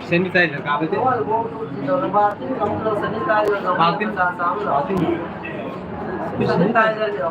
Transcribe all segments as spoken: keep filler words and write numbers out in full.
Sanitizer ka bete? Baltin. Baltin. Sanitizer.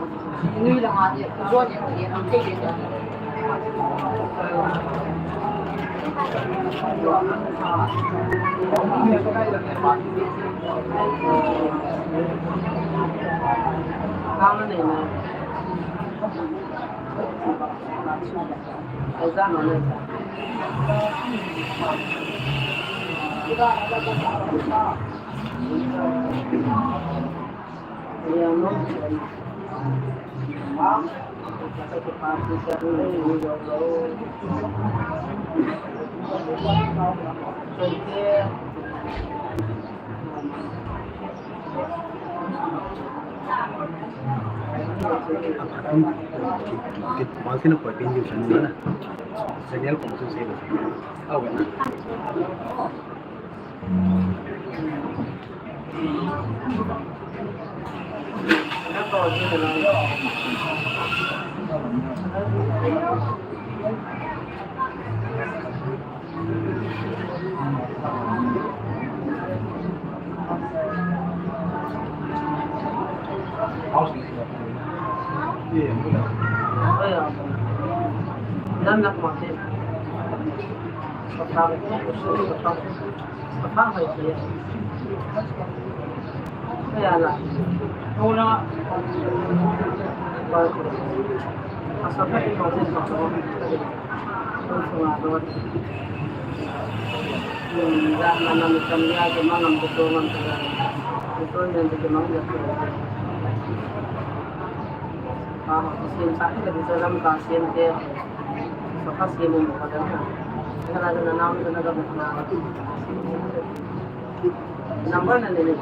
Number na nene.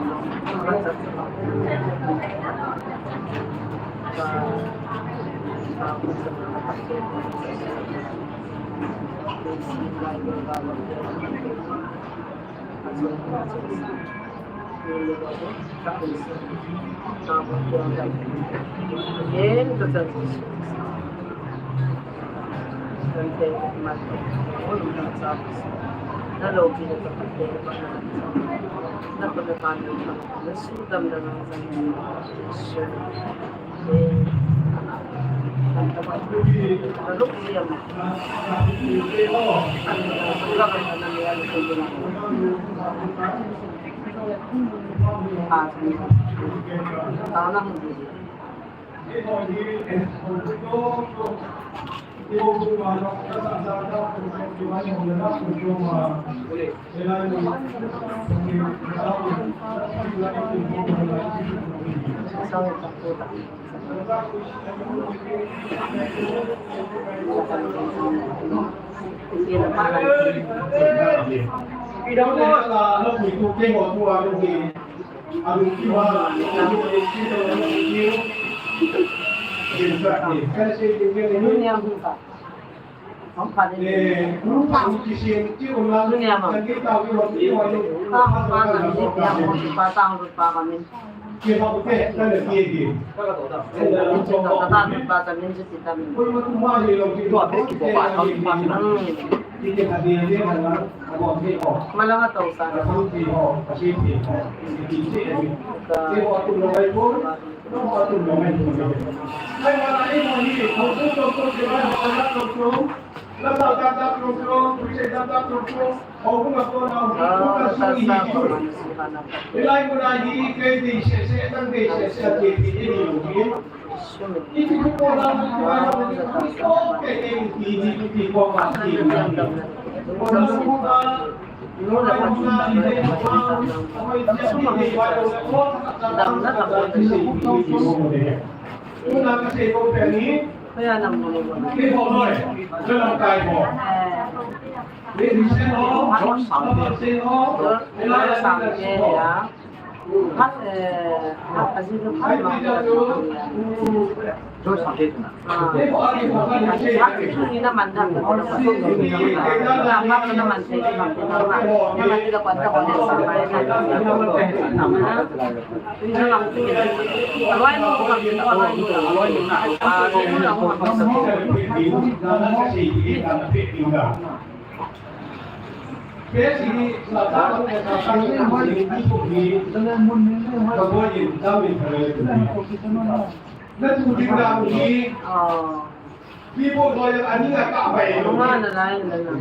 Keyboard lawyer ani a ka bai lo. Ama na lai na na.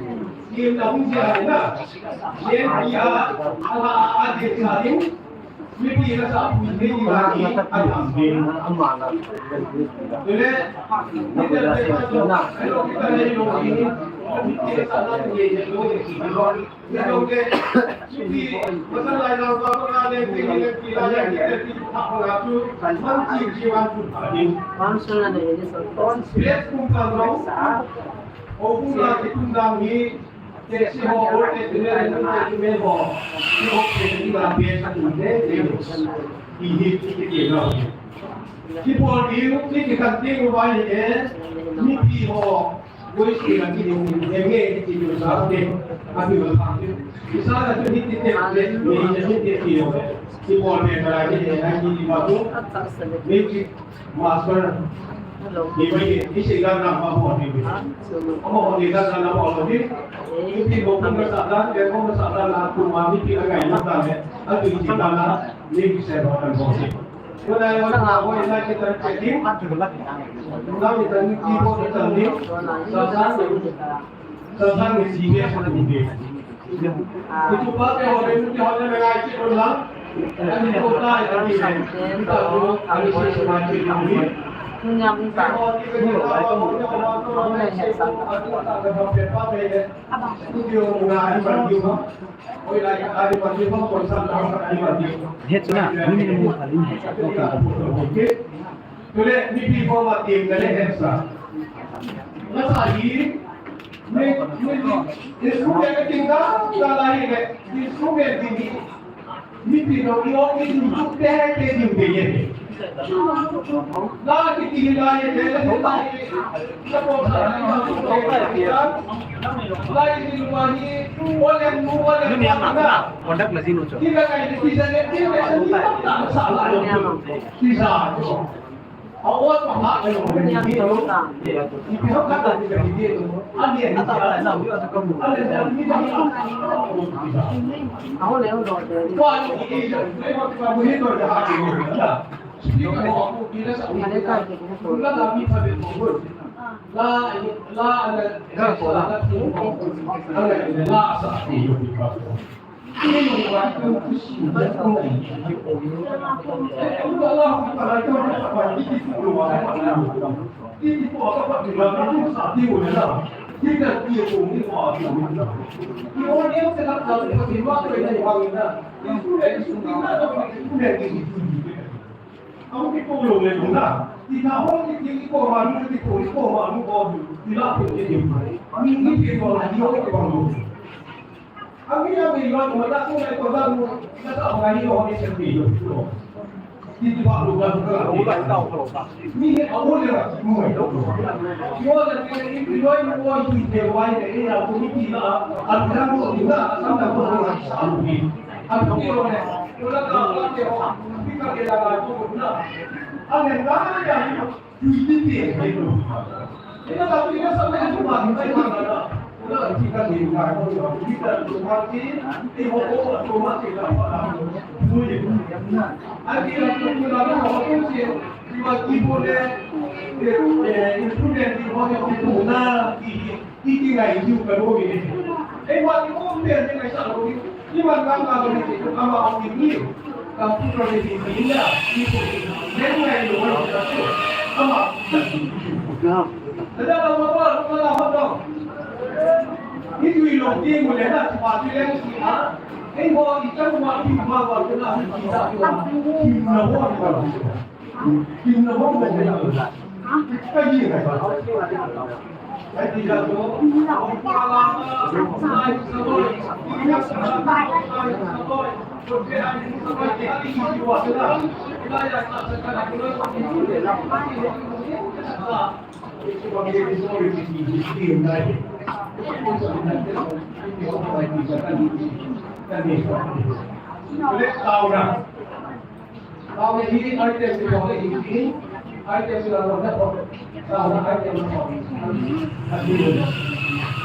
Yin na hung jia na. Yin pia ala a de sa ding. Mipi la sa pui ni ni ni a tham ding. Ama na. Tule. Ni da de sa na. Hello kita ni lo ni. Ni sa na ni ye lo ni. Kibol ding, kikhen ding uva ahi e, mipi ho, voice kila kiding, enge, kiding sa te, abi ma sa te. Isa na tu hiti te, le, le, le, hiti te, le. Kibol te, kala, hiti, hiti, hiti, ma tu. Music master. Ni mai, ni sei dan na ma ho ni. Ama ho ni dan na ma ho ni. Ni pi ho ko sa dan, le ko sa dan na tu ma ni pi a ngai na dan le. A tu ni dan na, ni ki se ba kan ho ni. Ko na yo na ho na ki tan che ki. Na ni tan ni ki ho ni tan ni. Sa sa ni. Sa sa ni si ni sa ni. Kutu pa te ho ni ki ho ni ngai ki ko la. Ani ko ta ni ni. Ni ta ko ani se se ma ki ni. He chu na, ni ni mo ka ni he chu. Tule, mipi ho ma tim na le he sa. Na sa hi, mi, mi, mi, instrument ka ting ka, ka la hi le, instrument ding hi. Mipi no, i o ki ding, tu te, te ding te ye. La ki ti la ye, te la ye, la ko sa, la ko sa, la ye ni wa ni, o le nu, o le nu. Ni ni ang na, contact la zinu cho. Ki la ka ni ki sa le, ki la ka ni ta sa la yo. Ki sa. Ami ami lo mo ta ko ko da mo na ta ba ni lo ni se ni lo. Ti ti ba lo ga ga. Mi ni a wo le mo. Yo le ni ni lo ni mo ti te wa ni ni a ko ni ti na. A ta mo ni na a ta mo ni. A ti lo ne. Ko la ta la ke ho. Ti ka ke la ko na. A ne na ya ni. Iman nang nang ni, ka pu ka ni ni na, ni ko, ni ngai lo wa ka ko. Ama. Ka da ba ba ba ba ba ba. Ni tu lo ti mo le na, pa ti le si a. Ei ho i ka ma ti ma wa ko na ki ta ko. Ki na ho ni ka. Ki na ho ni ka. Ka ni ka. Taona hi item ni ho le hi, item ni ho le hi, taona item ni ho le hi.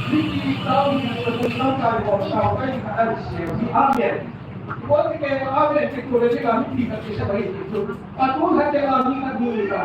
Mipi taona ni ho le hi, taona ni ho le hi, amen. Ko ti ke amen, ti ko le ni ka mipi ka ti sa ba hi. Ka tu ha ke ka ni ka ni ka.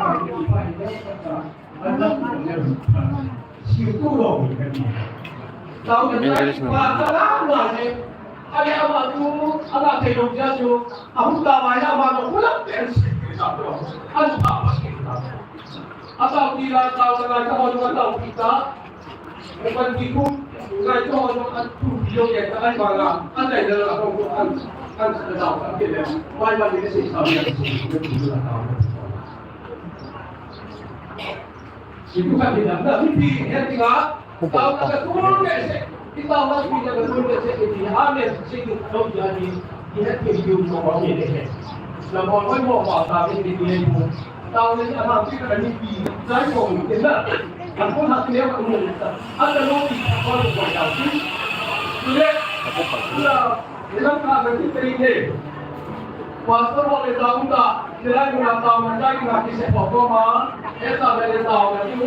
Situ kami dah, dah mimpi, ya, tiga. Taona ka tul behseh, i taona ka tul behseh, i ti, amen, sei tu, tau ja ni, i het ke diu mo mo ni le he. Na mo mo mo ba ta ni ni ni mo. Taona ni ama ti ka ni pi, jai ko ni na. An ko ha ni ko ni ta. An da no ti ko ko ko ya ti. Le. La, ni na ka ni ti ni. Pastor ho le taona, hilai muna taona chai kina kisei ho koma, esa le le taona chu,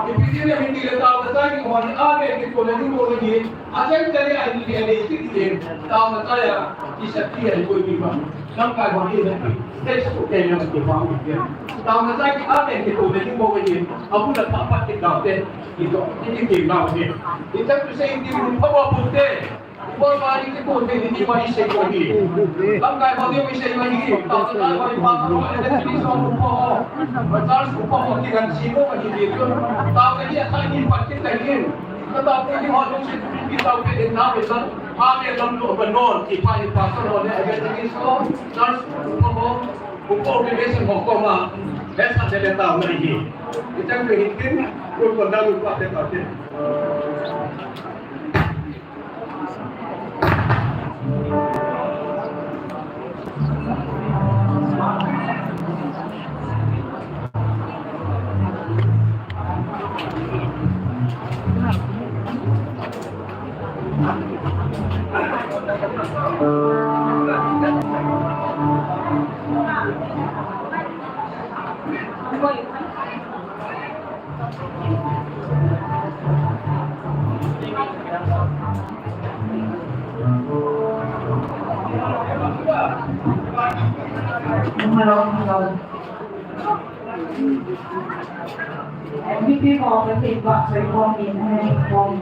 ipi ti le Hindi le taona chai kina ho ni a le ki ko le ni ko le ni, a chai te le a ni le ni ti ti le, taona chai a, kisei ti le ko ni ba. Lamkai ho ni le, te sa ko te le ki ba ni. Taona chai ki a le ki ko le ni ko le ni, a bu la pa pa ki da te, ki to, ki ki na ni. It's up to say, ki bu pa pa pu te. Lamkai ho ni mi sei ma hi, taona ho ni pa ho, evangelist ho, upa ho, church upa ho, ti kan si mo ma hi ti. Taona hi a thai ni pa ti tai ni. Ka taona hi ho ni si tu pi tau pe na pe sa. Amen lam lo ba non, ti pa ni pastor ho ni evangelist ho, church upa ho, upa ho ni mi sei mo ko ma. He sa de le taona hi. I chang pe hi tin, ko ko da lu pa te pa te. Hello, hello. Mipi ho ka thei ba, sei ko ni, eh, ko ni.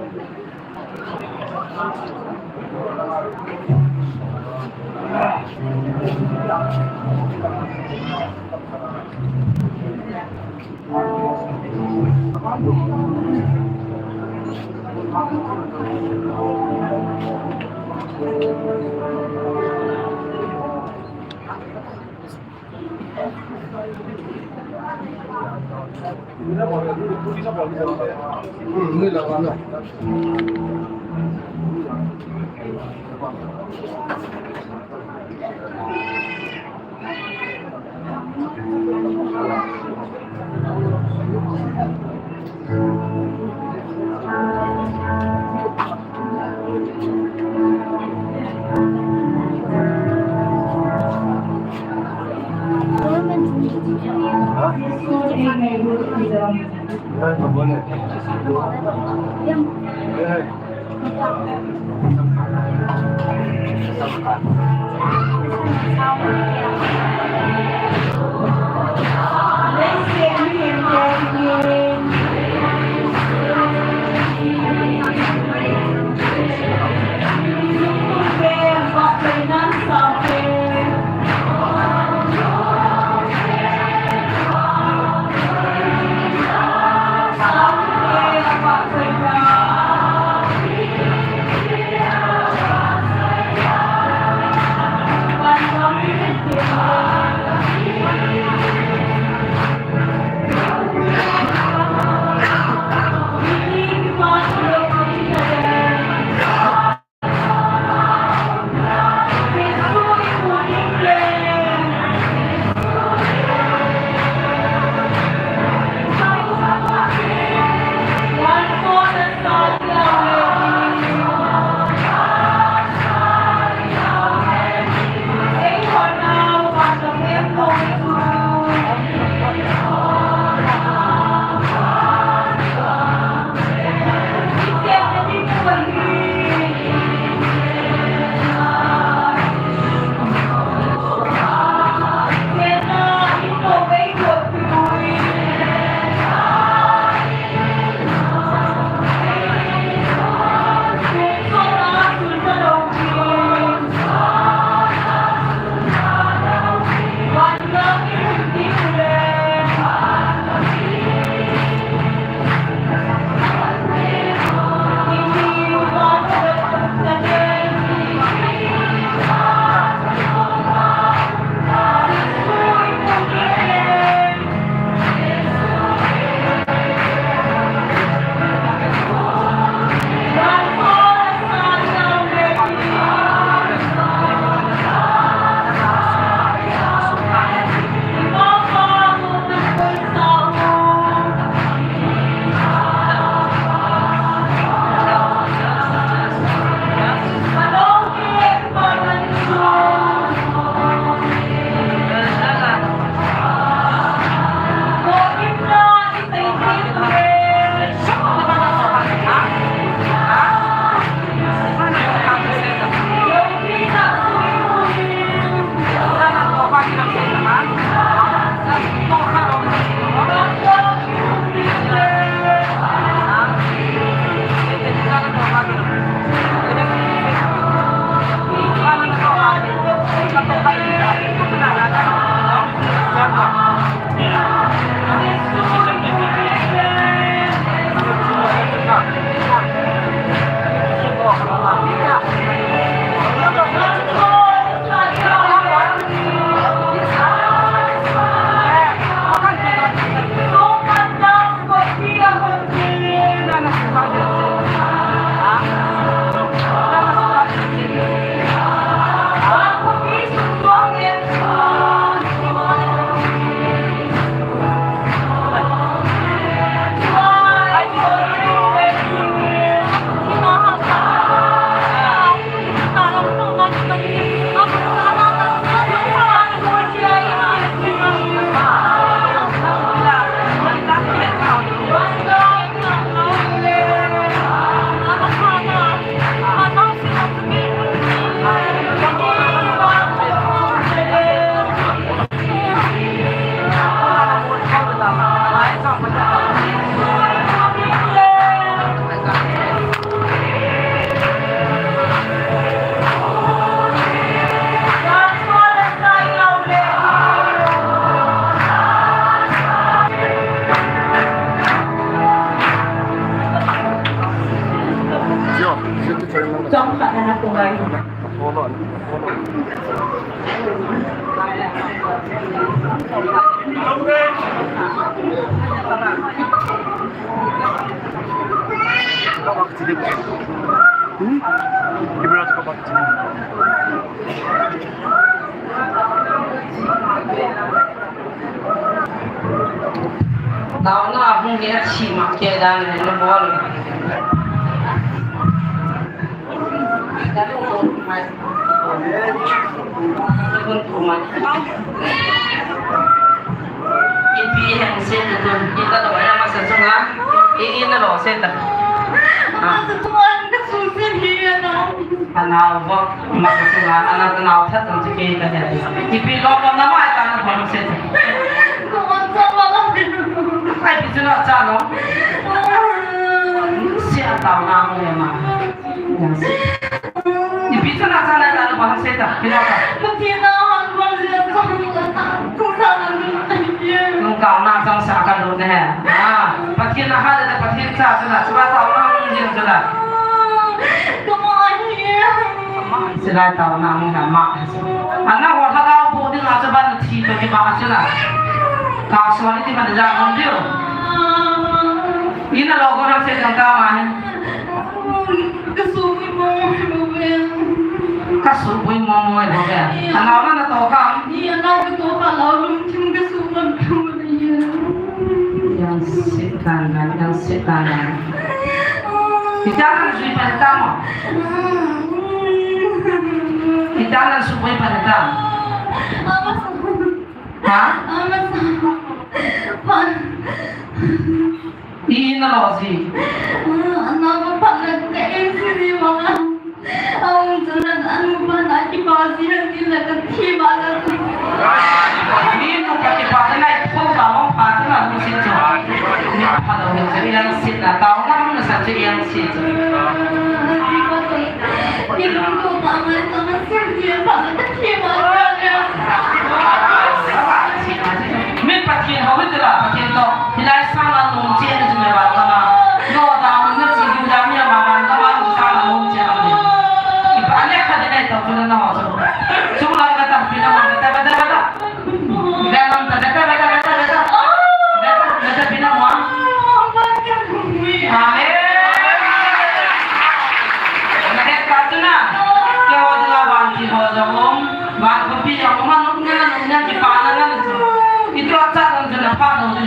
Taona hung hi athi ma kei dan le na bol. Ipi heng se tu, ita lo ya masa chunga, i, ina lo se ta. Ah. Masa chunga, ka su se hi ya na. Anao vo, masa chunga, ana anao that tang chu kei ka he. Ipi lo lo na mai ta na bol se ta. Ko an sa ma la. Ai, pi chu na cha lo. Se a taona mo ya ma. Ipi chu na cha na ta na bol se ta. Pi lo ta. Pathen a han bol se ta. Ko sa na. Nung ka na chang sa ka lo ne. Ah, Pathen a ha le Pathen cha chu na chu ba taona mo jing chu na. Ko ma hi. Silai taona mo na ma. Ana ho lhagao bu ding a chu ban thi to ki ba chu na. Ka so ni ti ban ja kon diu. Ina lo ko na se jang ka ma he. Ka su bu mo mo ve. Ka su bu mo mo ve. Ana na na to ka. Ni ana ka to ka lo lum thim ka su man ko ni. Yang sit dan dan, yang sit dan dan. Ita kan sui pada tamo. Ita kan sui pada tamo. Ha? Ina lo si. Aung chun anu pa na kipa si han ti la ka thi ba la. Ni nu ka kipa na i pho ba mo pa na nu si cho. Ni pa lo ni se yang sit na taona mo na sa che yang sit. Ni pa to. Ni lung to pa ma ta ma si ti pa na ka thi ba la. Mi Pathen ho hi tira, Pathen to. Hilai sang a nom che ni chu me ba ka ma. No da mun na chi du da mi ma ma ka ma sang a nom che a ni. Ipa ne kha de nai to chu na ho chu. Chu la ka ta pi na ma ka ta ba da ba da. Da lam ta da da da da da da. Da da da pi na ma. Amen. Na he ka tu na. Ke ho da van ti ho da hom. Van ko pi ya ma no na na na ki pa na na chu. Itu acha na na pa no ni.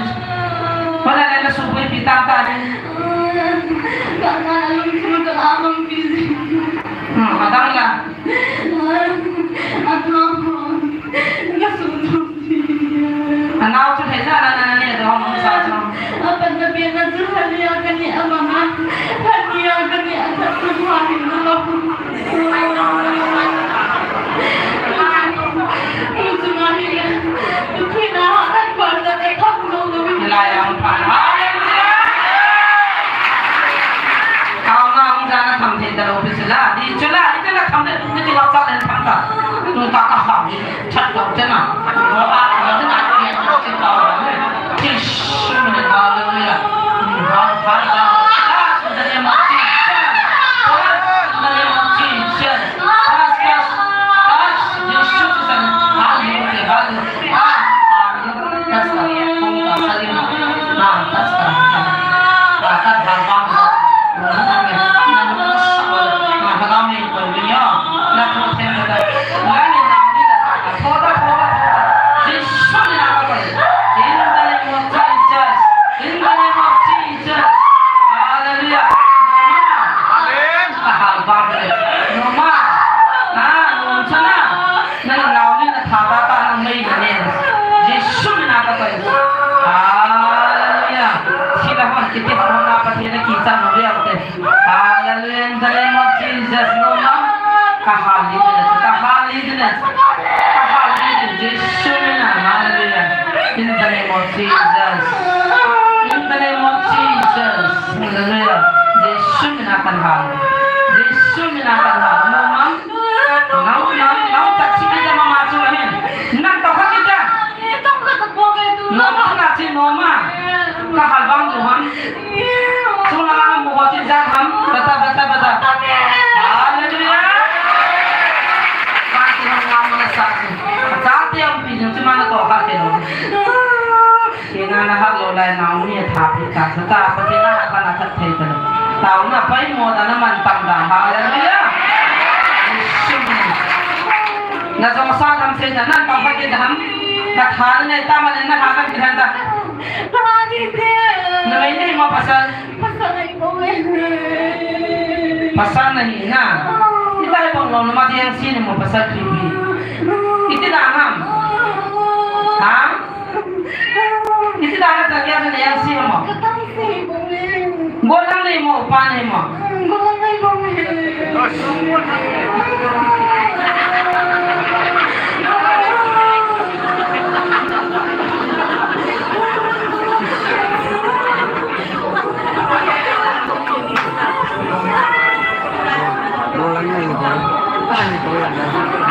Mana na na su pi ta ta ni. Ka na lum chu ka amang pi. Hmm, adang la. Anao chu thei sa na na ne do hong sa chu. Apat na pe na chu hali a ka ni ama ma. Hali a ka ni a ta chu ha ni na lo. Chu chu na hi. Chu na ha kan pa na ka tham lo lo. Hallelujah. Taona hung jana tham thei ta lou pi chu la, di chu la, di chu la tham le, ni ti lou cha le tham ta. Tu ta ka ha, chat lou cha na. Lou a, lou cha na, ti lou cha ta le. Ti shu ni, hallelujah. Ha, ha, ha. Touch in the name of Jesus. Touch in the name of Jesus. Touch, touch, touch. Yesu Kristus. Hallelujah, hallelujah. Ah, ah, touch the, touch the, ah, touch the, ah, touch the, ah, touch the, ah, in the name of Jesus. In the name of Jesus. Hallelujah. Amen. Noma. Ah, nung chana. Nang nao ni na thaba ta nang mei na ne. Jesu min a ka pai. Hallelujah. Sila hon kiti hon na Pathen na kichat na ve te. Hallelujah. In the name of Jesus. Noma. Ka hal ni ne. Ka hal ni ne. Ka hal ni ne. Jesu min a. Hallelujah. In the name of Jesus. In the name of Jesus. Hallelujah. Jesu min a kan hal. Jesu min a kan hal. Noma. Nau, nau, nau, tak si kita mama chu hin. Nang to kha kita. Nau na chi noma. Ka hal bang chu ham. Chu na mu ho chi ja ham. Bata, bata, bata. Hallelujah. Naomi a tha pi ta sa ta, Pathen a khan a that thei ta. Taona poimo dan a man tam dan. Hallelujah. Isu. Na jong sa dam sei ta, na tam pha kit ham. Ka tha nei ta ma le na ha ka kit han ta. Ka ha kit e. Na mai nei mo pasal. Pasal nei mo e. Pasal nahi na. Ita bang lo na ma diang si ni mo pasal kripi. Iti na ham. Ha? Iti dana tang ya na yang si mo. Golang nei mo, pa nei mo.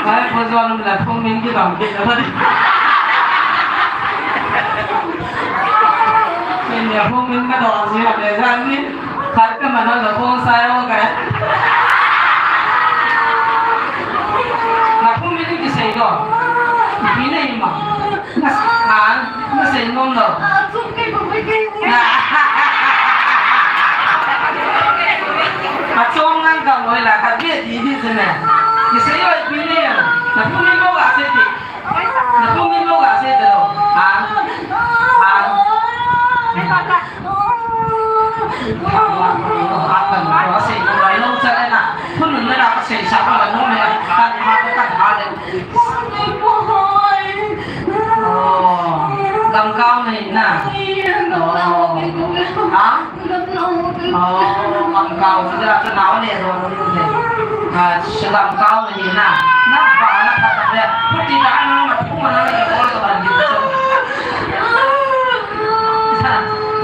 Ai, ko juan la phung min ki dam ki la. Min ya phung min ka dam si le jan ni. Khat ka man la phung sai o ka. Na phung min ki sei do. Ki nei ma. Na, na, na sei nom lo. A, chom kei bou mai kei. Na. A chom ngang ka loi la ka bia di di se ne. Ki sei oi pi ne. Na pu ni mo ga sei di. Na pu ni mo ga sei de lo. Ha. Ha. Ha, ha, ha, ha, sei ko lai lo cha le na. Pu nun na ka sei sa ka la no me. Ka, ka, ka, ka, le. Oh, Lamkau nahi na. Oh. Ha? Oh, Lamkau. Sila sa nawa le do mo ni. Ah, sa Lamkau nahi na. Na ba na pa ta le. Pati na ano na kuma na ni ko to ban di.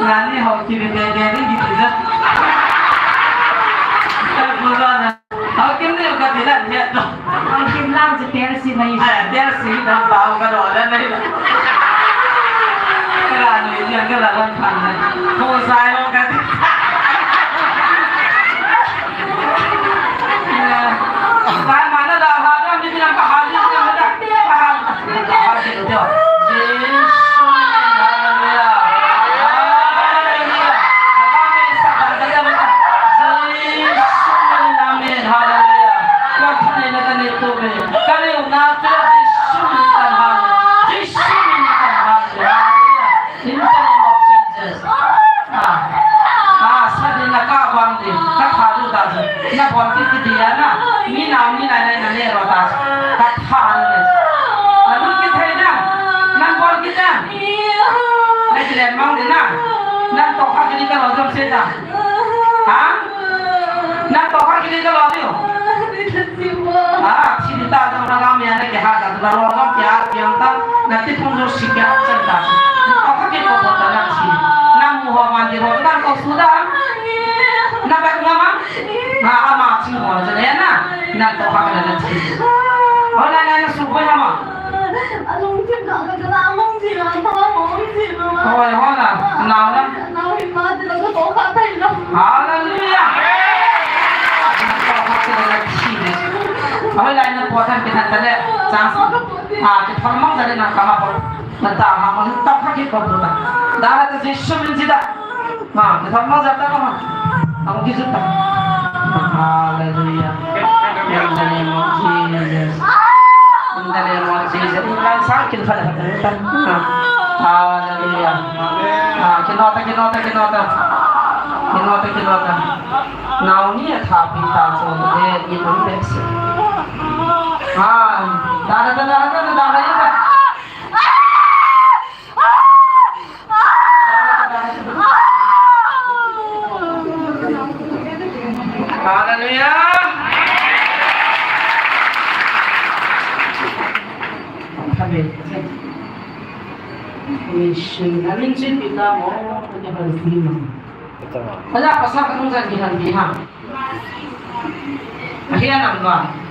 Na ni ho ki be de de ni di. Sa ko na. Haokim ni ka ti la het lo. Haokim lang chu tel si mai. Ai, tel si dam ba ka do la nei la. Ka la ni yang ka la lan phan na. Ko sai lo ka ti. Ba ma na da ha da ni na ka ha ni na da. Ka ha. Ka ha ni da. Jesu, hallelujah. Hallelujah. Amen. Jesu, amen. Hallelujah. Ka thane na ka ne to me. Ka ne na to Jesu, amen. Hallelujah. Jesu, amen. Hallelujah. In the name of Jesus. Ah. Ah, sa din na ka bang din. Ka tha du ta sa. Na bon ki ki dia na. Ni na ni na na na ne ro ta. Ka tha ni. Na nun ki thei na. Nan bon ki na. Na ki le mang din na. Nan to kha ki ni ka lo jom se ta. Ha? Nan to kha ki ni ka lo ni. Ha, thi ni ta jong na ga mi ana ki ha ka la lo jong ki a piang ta. Na ti phung jo si ki a chen ta. To kha ki ko ko ta na thi. Na mu ho man di ro nan ko su da. Na ba nga ma. Na ama thi ho ja le na. Nan to kha ka na thi. Ho na na na su ko ya ma. Alung chin ka ka la alung chin la, ta alung chin la. Hoi, hoi na, nao na. Nao hi ma chin la, ka to kha thei lo. Hallelujah. Hoi lai na po than ki than ta le, chance. Ah, ki thon mong ta le na ka ma po. Na ta ma mo ta kha ki ko po ta. Da ha ta Jesu min ji da. Ha, kita mau jatah apa? Kamu kisut tak? Haleluya. In the name of Jesus. In the name of Jesus. Iman sakit pada kata. Ha. Haleluya. Ha, kinota, kinota, kinota. Kinota, kinota. Naomi a thapi ta so de, iman besi. Ha, da, da, da. Hallelujah. Amen. Amen. Amen. Amen. Amen. Amen. Amen. Amen. Amen. Amen. Amen. Amen.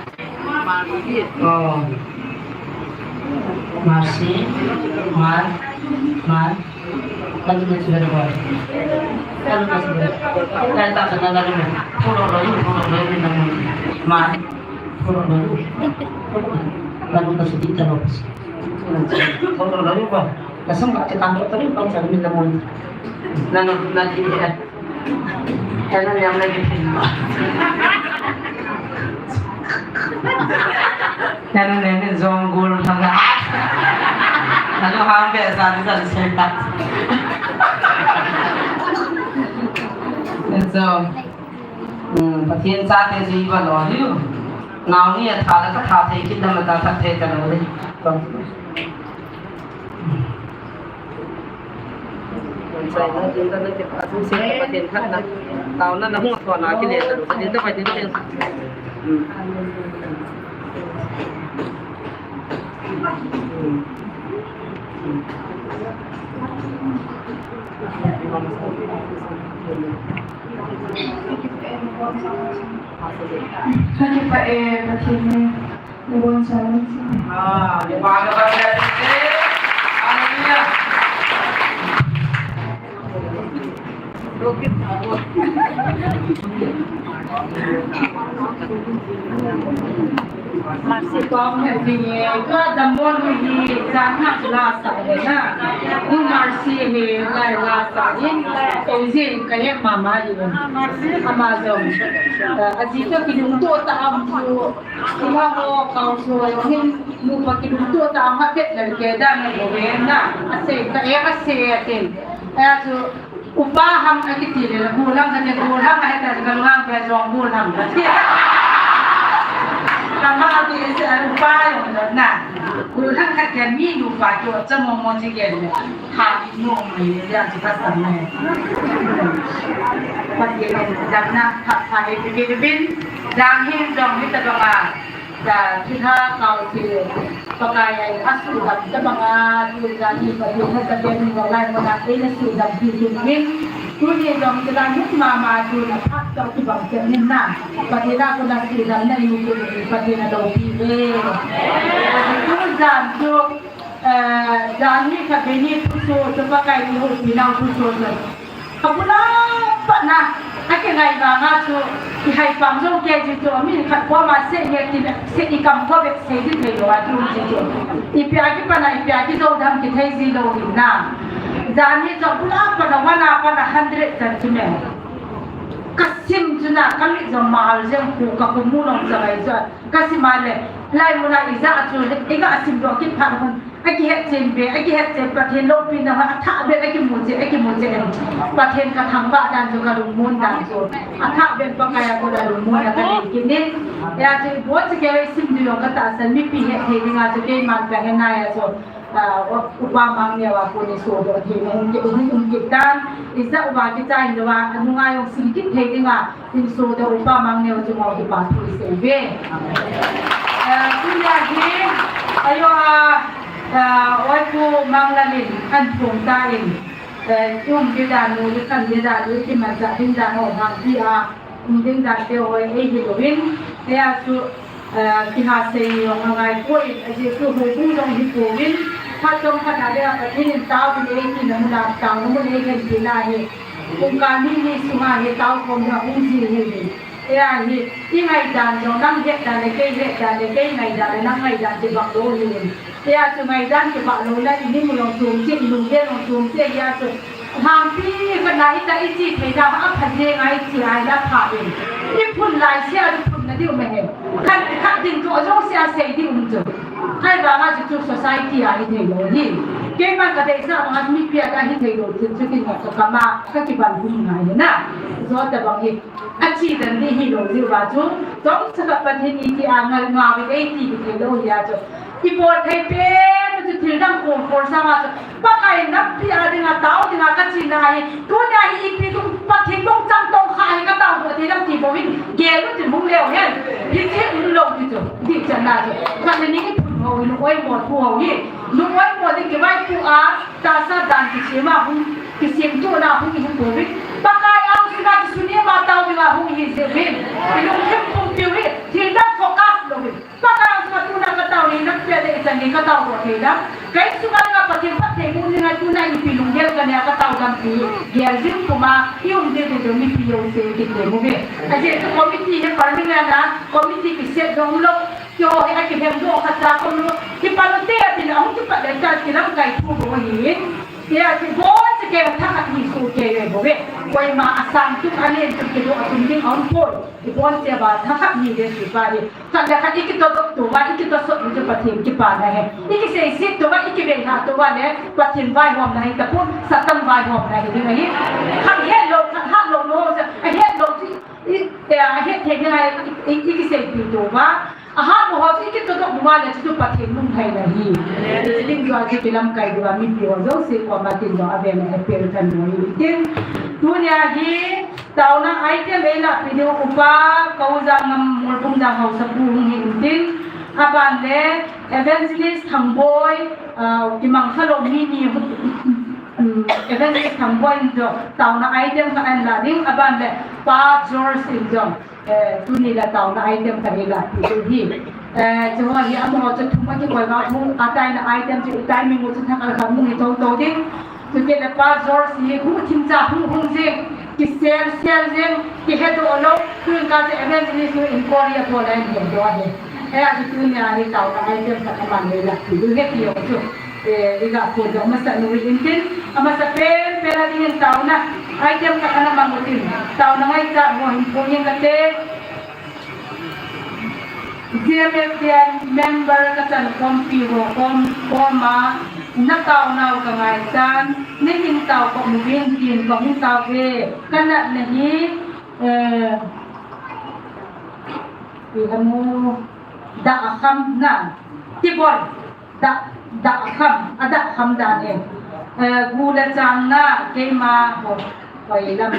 Oh. Mercy, Mar, Mar. Lalu na sila na ba? Lalu na sila. Kaya ta ka na lalu mo. Puro lalu, puro lalu na mo. Mar. Puro lalu. Lalu na sila dito, no? Puro lalu ba? Kasam ka kitang ko tadi pang sa min lamon. Nanu nadi eh. Nanu yang lagi pin. Nanu nene zong gul thanga. Nanu ham be sa sa sa. So, hmm, Pathen chate chu iva lo hiu. Nau ni a tha la ka tha thei kit lam ta tha thei ta lo le. Kha kipah e, Pathen in nabonchauvin. Ah, le ba le ba le. Hallelujah. Mercy. Kong he sing e, ka damon hi, jana la sa le na. Nu Mercy hi, lai la sa in, ko jin ka he mama hi. Ama jong. Eh, aji ka kilungto ta am chu, kila ho kau so hin, nupa kilungto ta am ha pet le ke dan le bo ve na. Ase ka e ase atin. Eh, chu, Upa ham akiti le, gul ham kati, gul ham ahi ta, ka lunga ka jong gul ham kati. Kama ti se upa jong na. Gul ham kati mi upa kyo cha mo mo ji ke le. Ha mo mo ni ya ji ka sa ne. Pati le jam na pha pha e ke bin. Jang hin jong ni ta ba. Thilha kau thil, Pakai a in a sudam tabanga, tun jani Pathen in Pathen in lai muna in a sudam pi pi in, tuni jong thilha hin mama tun a phat tau kibang chen in na, Pathen a kona sudam na in pi pi Pathen a lo pi e. Tun jan chu, eh, jani kha beni thuso, chu Pakai ni hu pi nau thuso chu. Ka bula pat na, a kingai vanga chu, i hai pang jong ke ji chu, mi khat ko ma se nge tin, se i kam ko bek se di thei lo a tum ji chu. Ipi a kipan a, ipi a kijo dam kithei ji lo hi na. Jani chu bula pat na, one a pat na hundred chan chu me. Ka sim chu na, ka mit jong ma hal jeng khu, ka khu mu long cha bai chu. Ka sim a le, lai muna i ja chu, i ga sim do kit phat hun. A kihet chen ve, a kihet chen Pathen loupina ho, a thah ve, a kimu chen, a kimu chen. Pathen ka thangvah dan chu ka lungmon dan chu. A thah ve Pakai a kona lungmon a ka nei kit in. Hia chu, bo chu kei sim du jong ka tahsan mipi het thei dinga chu keiman ka he nai a chu. Ah, Upa Mangneo a kona sodoh thei na hung kit, hung, hung kit dan. Ijat uva kichai lou a, anunga jong sim kit thei dinga. Tin sodoh Upa Mangneo chu mo kipa thu i sei ve. Eh, tunia hi, ajo a, eh, Oi Pu Manglal in, an thum ta in, eh, um ding dan u, i kan ding dan u, i kimanchah ding dan u, hangpi a, um ding dan te u, ei hi louvin, hia chu, eh, kiha sei jong angai poi, ajeh chu houbung jong hi pouvin, phat chom phat a le a Pathen in taovin ei tina mun a, taona mun ei lhenpi na hi, Kum kani ni sunga hi tao khom na hung ji hi hi. Hia hi, i ngaidan jong nang het dan le kei het dan le kei ngaidan le nang ngaidan kibang lou hi hi. Hia chu ngaidan kibang lou na i ni mu jong chom che, i lunggel jong chom che hia chu. Hangpi khat na i ta i chi thei na a pha je ngai chi ai la pha in. I phun lai sia chu phun na diu me he. Khat, khat ding chu a jong sia sei diu um chu. Ahivanga chu chu society a hi thei lou hi. Keiman ka deisah vanga mipi a ka hi thei lou thil chu kin ka kama ka kiban hum ngai na. Jota bang hi. A chi dan di hi lou diu va chu. Chomcha khat Pathen iti a ngal nga ve ei ti thei lou hi a chu. I bol thei pen chu thil dang khol khol sanga chu. Pakai nampi a dinga tao dinga ka chi na hi. Tunia hi ipi tung Pathen bong chang tong kha hi ka tao thei dang ti bou hin. Gel u ti mong leu hen. Hi thil um lou ti chu. Di chan na chu. Ka ni ni phun ho hi, lung oimo thu ho hi. Lung oimo ding kivaipu a, tahsa dan kisem a hung, kisemtup na hung hi pouvin. Pakai angsunga kisuni ma tao dinga hung hi jeh uvin. Ilungthim pumpiu hi, thil dang focus louvin. Pakai angsunga tuna ka tao hi, nang pia de isan hi ka tao thei dam. Ka insunga dinga Pathen phattheiboh dinga tuna ipi lunggel ka nei a ka tao dam ti. Gel jing puma, i um ding ding mipi jouse kiti mu ve. Ajeh chu committee hi permanent a, committee kiset dong lou. Keiho hi a kihem doh khat cha kom lou. Kipan u te a tin a hung kipat le cha kilamkai thu bou ahi. Tia kibon chu kei thakhat ni su kei ve bou ve. Koima asang tum alen tum kidoh tum ding aumpoi. Kibon chu ba thakhat ni ve su pa hi. Khat le khat ikitodoh tou va, ikitosot ni chu Pathen kipana ahi. Ikiseiset tou va, ikibei ha tou va le Pathen vaihomna ahi tapon, Satan vaihomna ahi ding ahi. Khat hetlou, khat hatlou lou, ahetlou chu i, i, ahet thei ding ahi, i, i, ikiseipi tou va. Ahat mo ho chu ikitodoh mo le chu Pathen lunglhaina ahi. Hiche ding jua chu kilamkai diu va mipi ho jouse koma tin jong avel a appeal kan bol u hitin. Tunia hi taona item eilahpi diu upa Kaujang Ngam Molbung Jang Haosapu hung hi intin. Aban le Evangelist Thangboi, ah, kimang khalou mi ni, um, Evangelist Thangboi in jong taona item khat ahin lah ding. Aban le Pa George in jong Eh, tuni la taona item khat eilahpi diu ahi. Eh, chuho hi amaho chu thum akibol uva, hung ataina item chu i timing u chu thakhat khat hung hi thouthou ding. Chukit le Pa George hi hung thim cha hung hung jing, kisel sel jing, kihedoh lou, tuin ka chu evangelist nu inquiry abol a ahin hedoh ahi. Eh, achu tunia hi taona item khat aman eilahpi diu ahi ti jong chu. Eh, iga phondoh masa nau intin, amasa penpen a dingin taona item khat ana mang utin, taona ngaichat ho hin phon inge kate. G M F D I member kachan khompi ho kom, koma, na taonau kangaichan, nahin tao khom uvin tin kahung tao uve, kanatna hi, eh, ipi ham u, Dakham na, Tibol. Dah, Dakham, a Dakham dan e. Eh, gu le chang na, keima ho, hoi lam,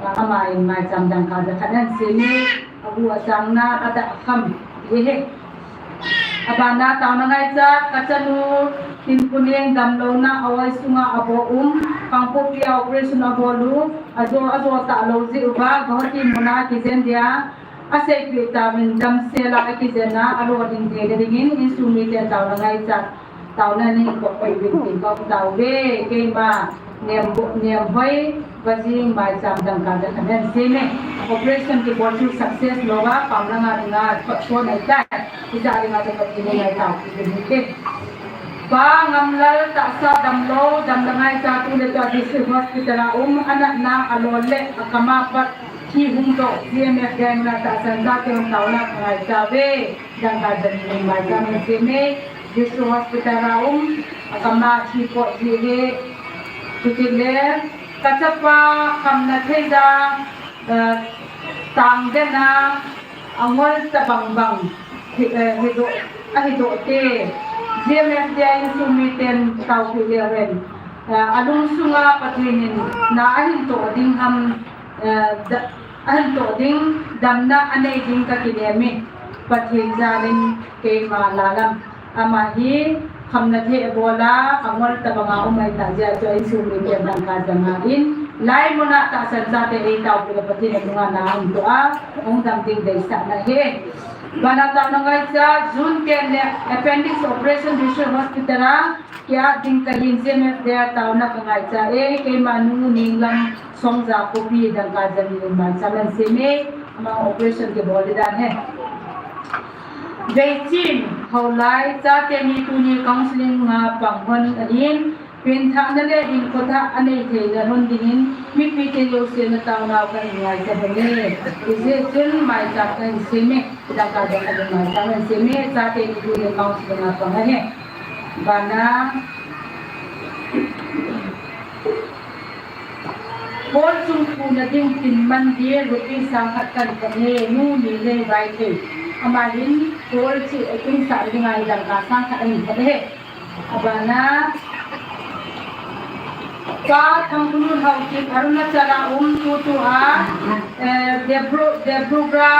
ah, ama in maicham dangka jakhat ahin sem e, a gu a chang na, a Dakham, e he. Abana taona ngaichat, kachanu, Tinpuneng damlouna, a oi sunga abo um, Kangpokpi a operation abol u, ajo, ajo talou jeh uva, Guwahati muna kijen dia, Aseipeh tauvin damsel a akijen a, alo ding theina dingin, insung miten taona ngaichat, taona nei kop uvin tin kaum tauve, keima, Nem, Nemhoi, Vajing, maicham dangka jakhat ahin sem e, operation kibol chu success louva, pamlanga dinga, thot thon ahitai, hijeh a dinga chu Pathen in ngaitaupi ding hite. Pa Ngamlal tahsa damlou, damna ngaichat, tule tua District Hospital a um, anatna, alo le, akam a pat, Thi hung toh, G M F D I muna tahsan chate hung taona kangaichat uve, dangka jan in maicham ahin sem e, District Hospital a um, akam a thi pot jeh le, chutile, kachapa khamna thei ja, eh, tang den a, angol tabang bang, hi, eh, hidoh, ahidoh te, G M F D I insung miten taopi leu hen, eh, alungsunga Pathen in na ahin toh ding ham, Eh, da-, ahin toh ding, damna anei ding kakinem e. Pathen jalin keima lalam. Ama hi khamna thei abol a, angol tabanga um ahitah jeh a chu insung miten dangka janga in, lai muna tahsan chate eitaopi le Pathen alunga na ahin toh a, hung dam ding deisahna ahi. Bana taona ngaichat, June ten le appendix operation District Hospital a, Kia ding kahin G M F D I a taona kangaichat e, keima nu Ninglam Songja Khopi dangka jan in maicham ahin sem e, ama operation kibol ding dan ahi. Veichin, Haolai, chate ni tuni counseling a pang hon ahin, pengthahna le hinkho thah anei theina lhon dingin, mipite jouse na taonau kahin ngaichat hon e, hijeh chun maicham kahin sem e, dangka jan in maicham ahin sem e, chate ni tuni counseling a pang ahi. Bana. Paul chung puna ding tin man dia rupee sang khat kan kan he nu ni le vai thei. Ama hin Paul chu atung sa ding a hi dangka sang khat ahin khat he. Abana. Pa Thangkhulun Haokip Arunachal a um tutu a, eh, Debru-, Debrugra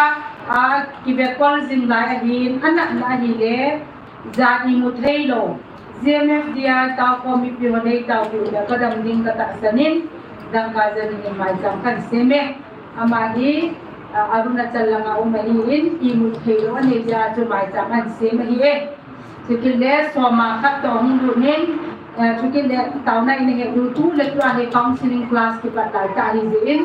a kibekol jing lai ahin, anatna ahile, Jat imu theilou, G M F D I taokhom mipi ho nei taopi uleh kadam ding katahsan in, dangka jan in maicham kahin sem e. Ama hi, a, Arunachal langa um ahin, imu theilou anei jeh a chu maicham ahin sem ahi e. Chukit le soma khat toh hung lut in, Eh, chukit le taona in he tu tu le tu a he counseling class kipat lai ta hi jeh in.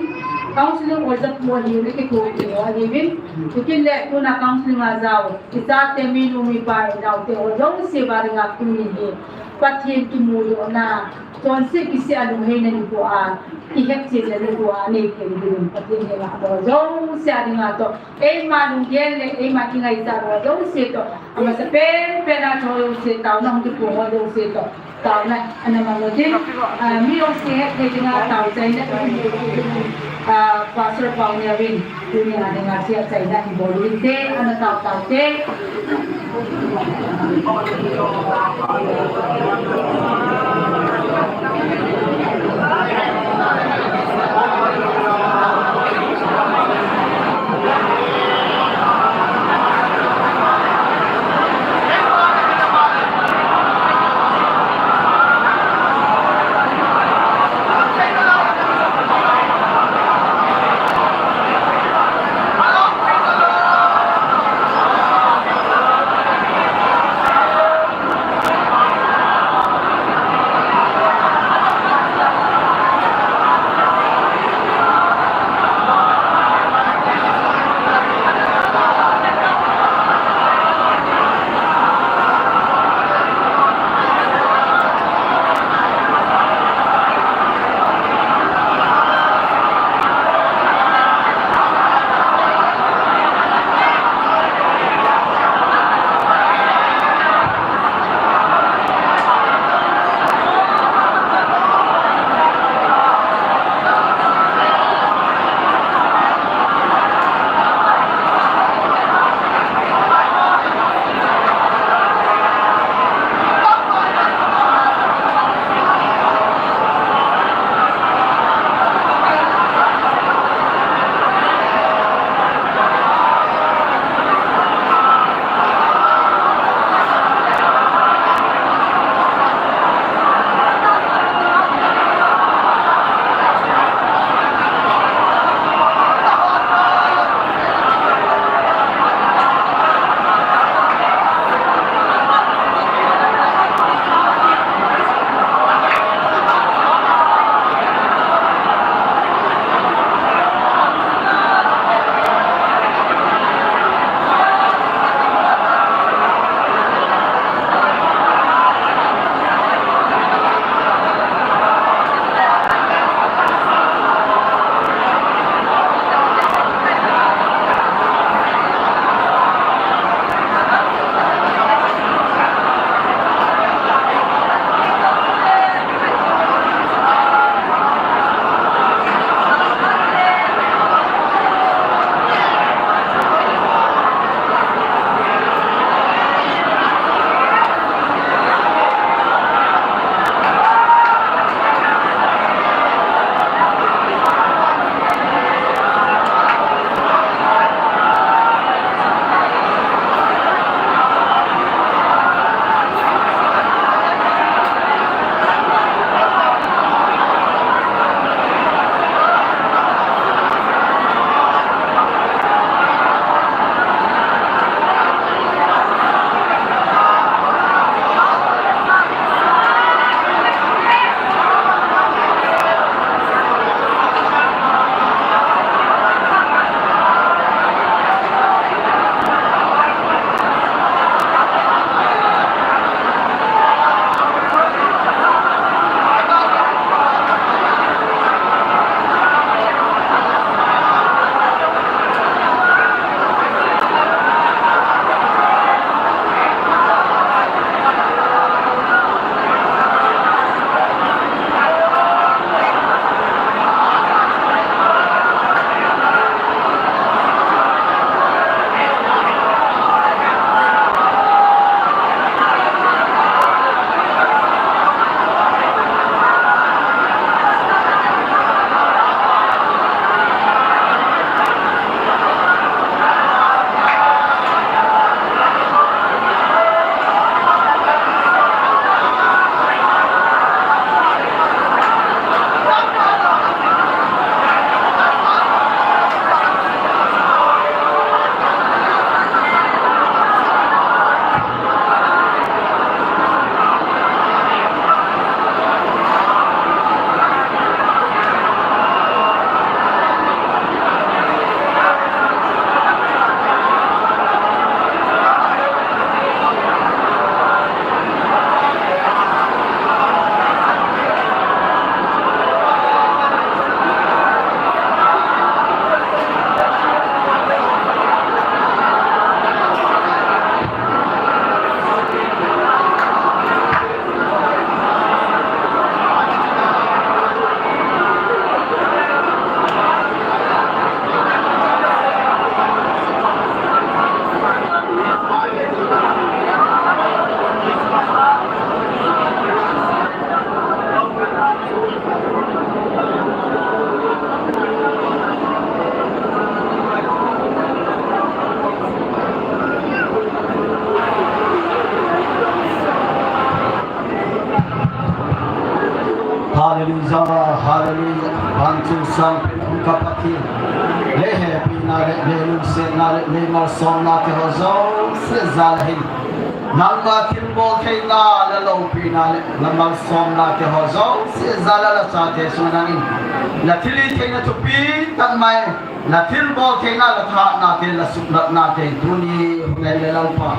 Counseling oja pu ahi le kitu kiho ahiuvin. Chukit le tuna counseling a jao. Ichate minu mipa inao te ho jouse va dinga tuni hi. Pathen kimu lona. Chonse kisih a lungheina nikho a. Kihetchetna nikho a. Nei thei ding Pathen henga ho jouse a dinga toh. Eima lunggel le, eima kingaichat ho jouse toh. Amasapen pen a ho jouse, taona hung kipo ho jouse toh. Taona ana mang utin, ah, mi jouse hetthei dinga tao chaina, ah, Pastor Pauneo in, tunia dinga chia chaina hin bol uvinte, ana tao taute. Hallelujah, hallelujah. Ban chu sang pen um ka Pathen. Le hepina le, le lungsetna le, le malsomna te ho jouse jal a hin. Nangma thilbol theina le loupina le, le malsomna te ho jouse jal a la chate sunga nangin. La thilhih theina thupi tak mai. La thilbol theina, la thahatna te, la suklatna te, tuni hun a le Lalpa.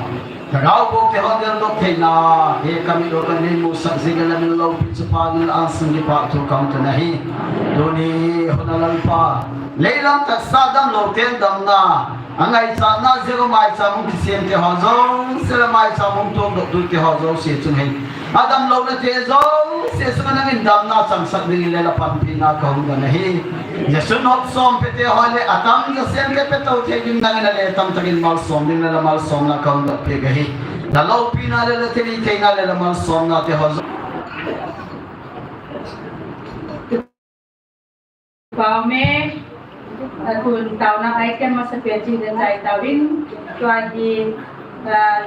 Ka raubou te ho deldoh theina, he ka mit u ka nei musak jing le min loupi chu pa nil an sung kipa thu kam tu na hi. Tuni hun a Lalpa. Leilam taksa damlou ten damna. Angaichatna jeh u maicham hung kisem te ho jouse le maicham hung tongdoh tu te ho jouse chung hi. Adamlouna te jouse sunga nangin damna changsak dingin le la panpina ka hung don ahi. Jesu nop som pe te ho le atam ja sem te pe to thei ding nangin a le tamtakin malsom ding le la malsomna ka hung don peh ahi. La loupina le la thilhih theina le la malsomna te ho jouse. Pau me, a, tun taona item masapen chu le chai tauvin, tua hi, a,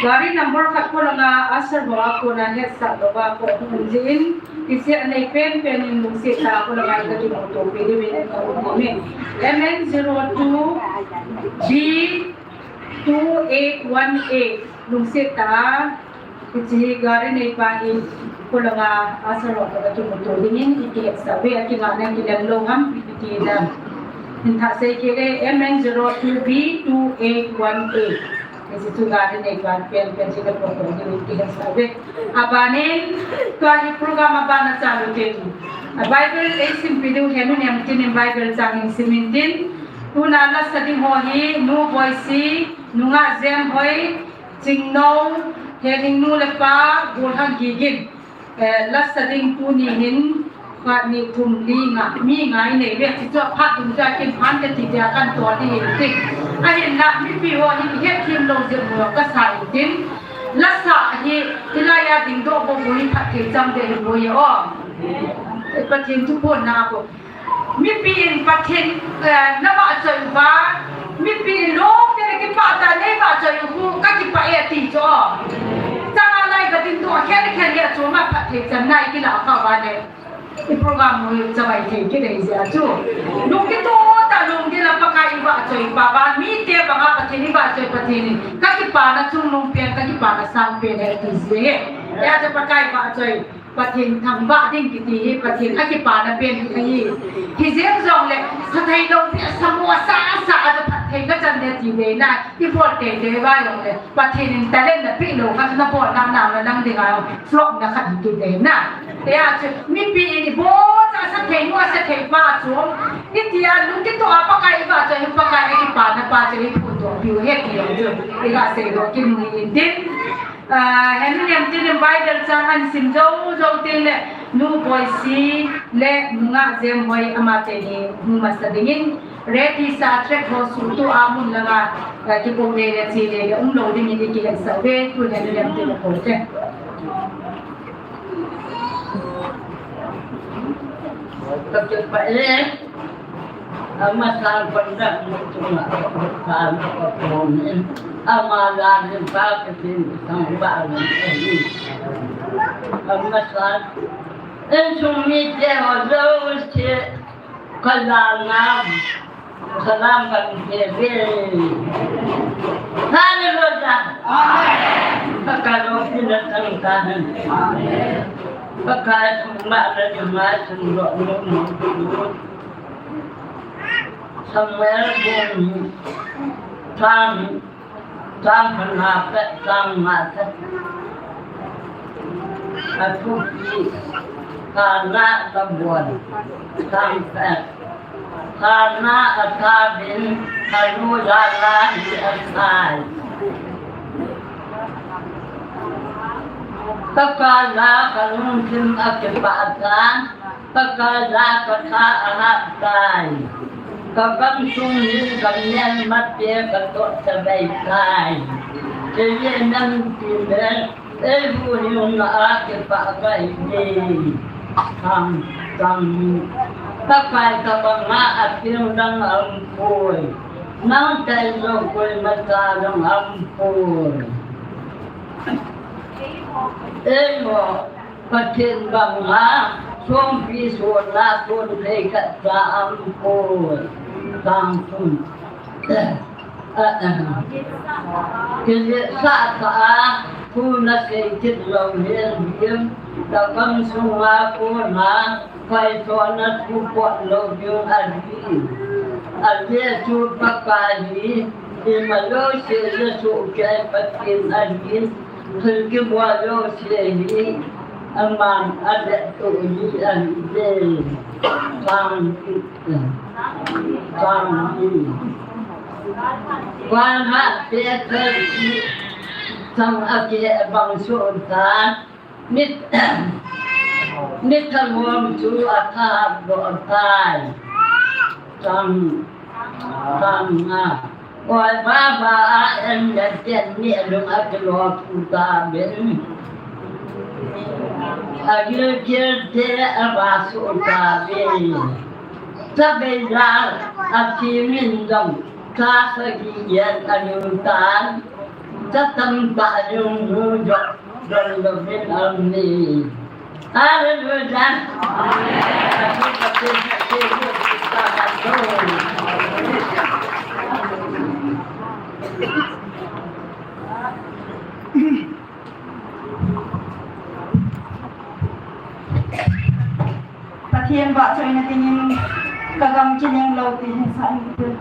gari number khat kolanga usher ho a kona hetsah louva ko um jin, hiche a nei penpen in lungset tah a kolanga ka kimuto peh diuvin ka um me. M N zero two B two eight one eight, lungset tah a Hiche gari neipa hi, kolanga usher ho toh ka kimuto dingin, i kihetsah uve, akingah na kilem lou ham, ipi ti dam. Hin thah sei kit le, M N zero two B two eight one eight. Hiche chu gari neipa penpen chu ka kimuto dingin, i kihetsah uve. Abanin, tua hi program abana chalu tin. A Bible ei simpi diu henu nem tin in Bible chang hin sim in tin. Tuna lasa ding ho hi, Nu Boisi, Nungah Jemhoi, Chingno, Helingnu le pa, Golhang Gigin. Eh, lasa ding tuni hin, khat ni thum li nga, mi nga inei uve, hichu aphat ding chu akin phan kati tia kan tol ding ahi tin. Ahinla, mipi ho hin hetthem lou jeh u ka sa in tin. Lasa hi, hilai a dingdoh bou bou hi phatthei chang ding ahi bou ahi o. Eh, Pathen thu phonna a bou. Mipi in Pathen, eh, na vahchoi uva, mipi in lungset le kipah tah a nei vahchoi u khu ka kipah e ti chu. Chang a lai ka dingdoh khel khel le achom a phatthei channa i kilah kha uva le. I program u hi chavai thei kit ahi jeh a chu. Lungkitoh tah a lungdil a Pakai i vahchoi pa uva, mite banga Pathen i vahchoi Pathen in ka kipana chungnung pen, ka kipana sang pen ahi ti jeh ahi. Hijeh a chu Pakai vahchoi. Pathen thangvah ding kiti hi, Pathen akipana pen hi ahi. Hijeng jongle, sa thei lou pi, samosa, sa a, sa a, phatthei ka chan de ti de na, i bol tei tei uva jongle, Pathen in talent na pe lou khat na bol na, na, na nang dinga, flop na khat hi ti de na. Hijeh a chu, mipi in i bol sa, sa thei nu, sa thei pa chu, i ti a, lungkitoh a Pakai i vahchoi, Pakai akipana pa chu, i phondoh piu ahi ti jong chu, i ga seidoh kit u hi in tin. Ah, henu nem tin in Bible chang ahin sim jou jou teng le, Nu Boisi le Nungah Jemhoi amateni hung masa dingin, ready sa track ho suhtoh a mun langa, ah, kikou dei le chi dei le umlou dingin i kihetsah uve, tun henu nem tin in ko te. Ka kipah e. Amasan panda mutunga, amasan panda mutunga, amalan pa kitin sang ba ni. Amasan, insung mite ho jouse, kalana, salam kan kebe. Hallelujah. Amen. Pakaro pinatang tahan. Amen. Pakaro mala jama sungro. Samuel bung, chang, chang khat na pet chang nga pet. Athupi, Hannah tabon, chang pet. Hannah athabin, anu lala hi athai. Ka kala ka lungthim akipah tan. Pakai la ka tha ahah tai. Ka gamsung hin ka melmate ka toh chavai tai. Kei nam ti me, ei huhhingna a kipah kahi. Thang, thang. Pakai ka banga atheng dang aumpoi. Nang tailou koima cha dang aumpoi. Eiho Pathen banga Songpi sona son thei khat cha aum poi. Tang thum. Kiletsah tah a thu nasei kit lou hel ding, lhagam sunga kona phaisona thu pot lou ding ahi. Ajeh chu Pakai hi ima jouse le sohkei Pathen ahin, thil kibol jouse hi aman avettoh hi ahi ve. Chang, chang hi. Vanghahte thil chang akibang soh tan. Ni, ni thalhom chu athahat doh tai. Chang, chang nga. Oi, baba a en le ten ni alung akilou thu tauvin. Agilgil te avah soh tauvin. Cha beija athi min jong cha sagi yen alung tan. Cha tamtah alung nu jong Hallelujah. Pathen vahchoina dingin ka gam kineng lou ti hin sa in.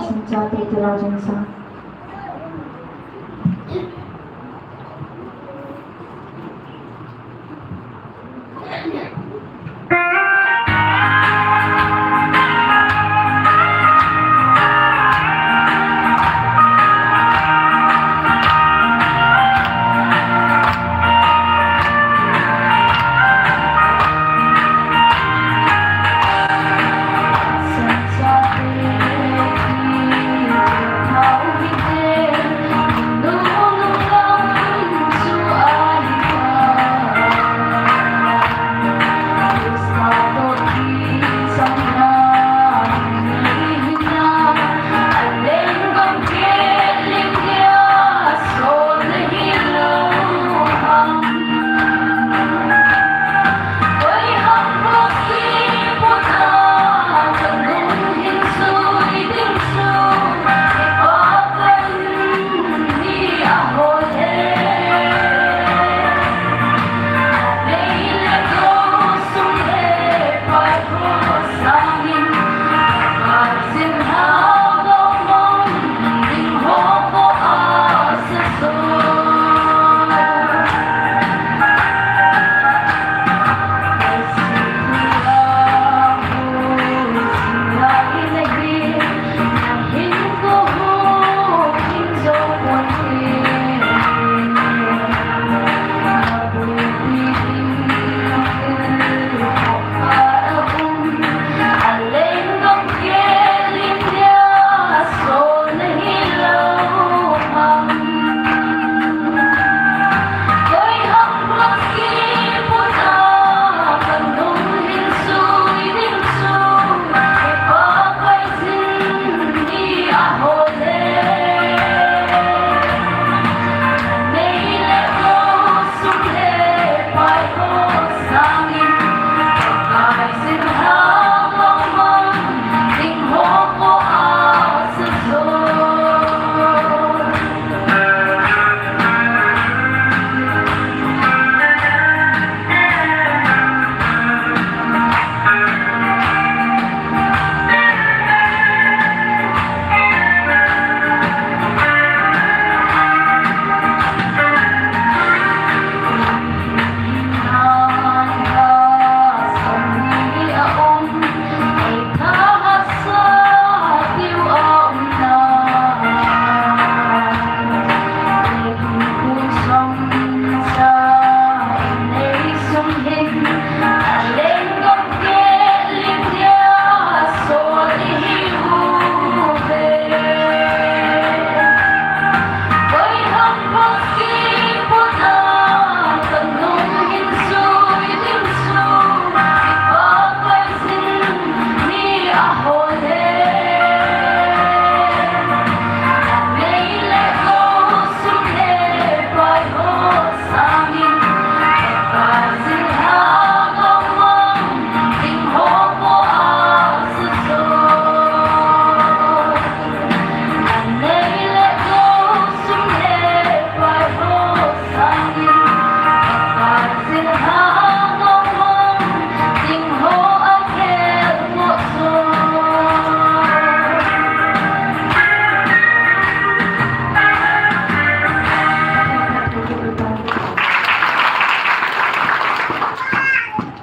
Singchate Turajan sang.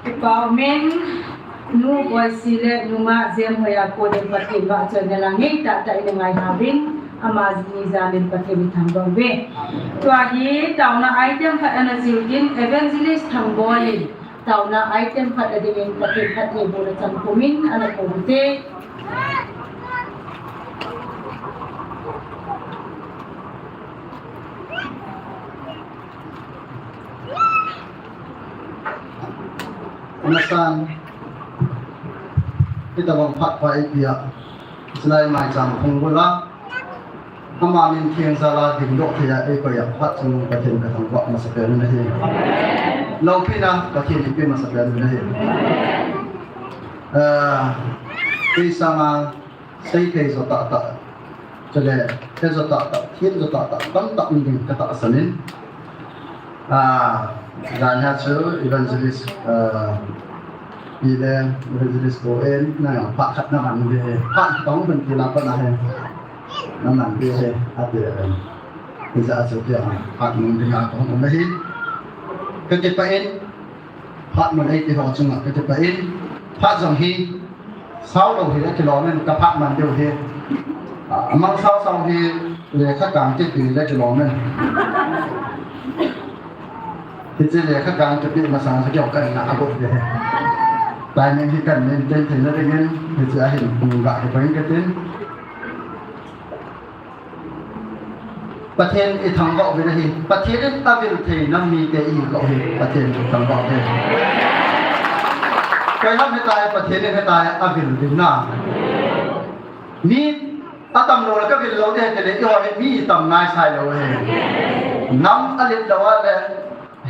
Kipa umin, Nu Boisi le Nu Majem hoiya kon in Pathen vahchoina la ngeitah tah in angai nauvin, amani jal in Pathen ithangvah uve. Tua hi taona item khat ana chil in Evangelist Thangboi in taona item khat ading in Pathen phattheibohna chang pumin ana kou ute. Amasan, hitabang phat pha eipeh a, chulai maicham phung bula, ama min theng jal a dingdoh thei a eikoi a phat chun Pathen kathangvah masapen u ahi. Loupina Pathen in eipeh masapen u ahi. Ah, kei sanga seithei jo tahtah, chule he jo tahtah, thil jo tahtah tamtah um ding katahsan in. Ah, jan hi chu Evangelist, ah, Pi le, evangelist ko en, na phat khat na man ve, phat khat tong ben ti la pa na he. Na man ve he, ati le. Hijeh a chu kei a, phat mun dinga kahung um ahi. Ka kipah in, phat mun eiti ho chunga ka kipah in, phat jong hi, sao lou hi le kilom in, ka phat man diu hi. A, amang sao sao hi, lekha kang kiti le kilom in. Hiche lekha kang kipeh masang chu kei jong ka in a agot ve. Timing hi kan maintain theina dingin, hiche a hin pung ga hi pang ka tin. Pathen i thangvah uvin ahi. Pathen in avil thei nam mite i kou hi. Pathen i thangvah uvin. Koi ham hitai, Pathen in hitai avil uvin na. Mi atam lou le ka vil lou ding ahi tile, eiho hi mi tam nai sai lou ahi. Nam alet lou a le,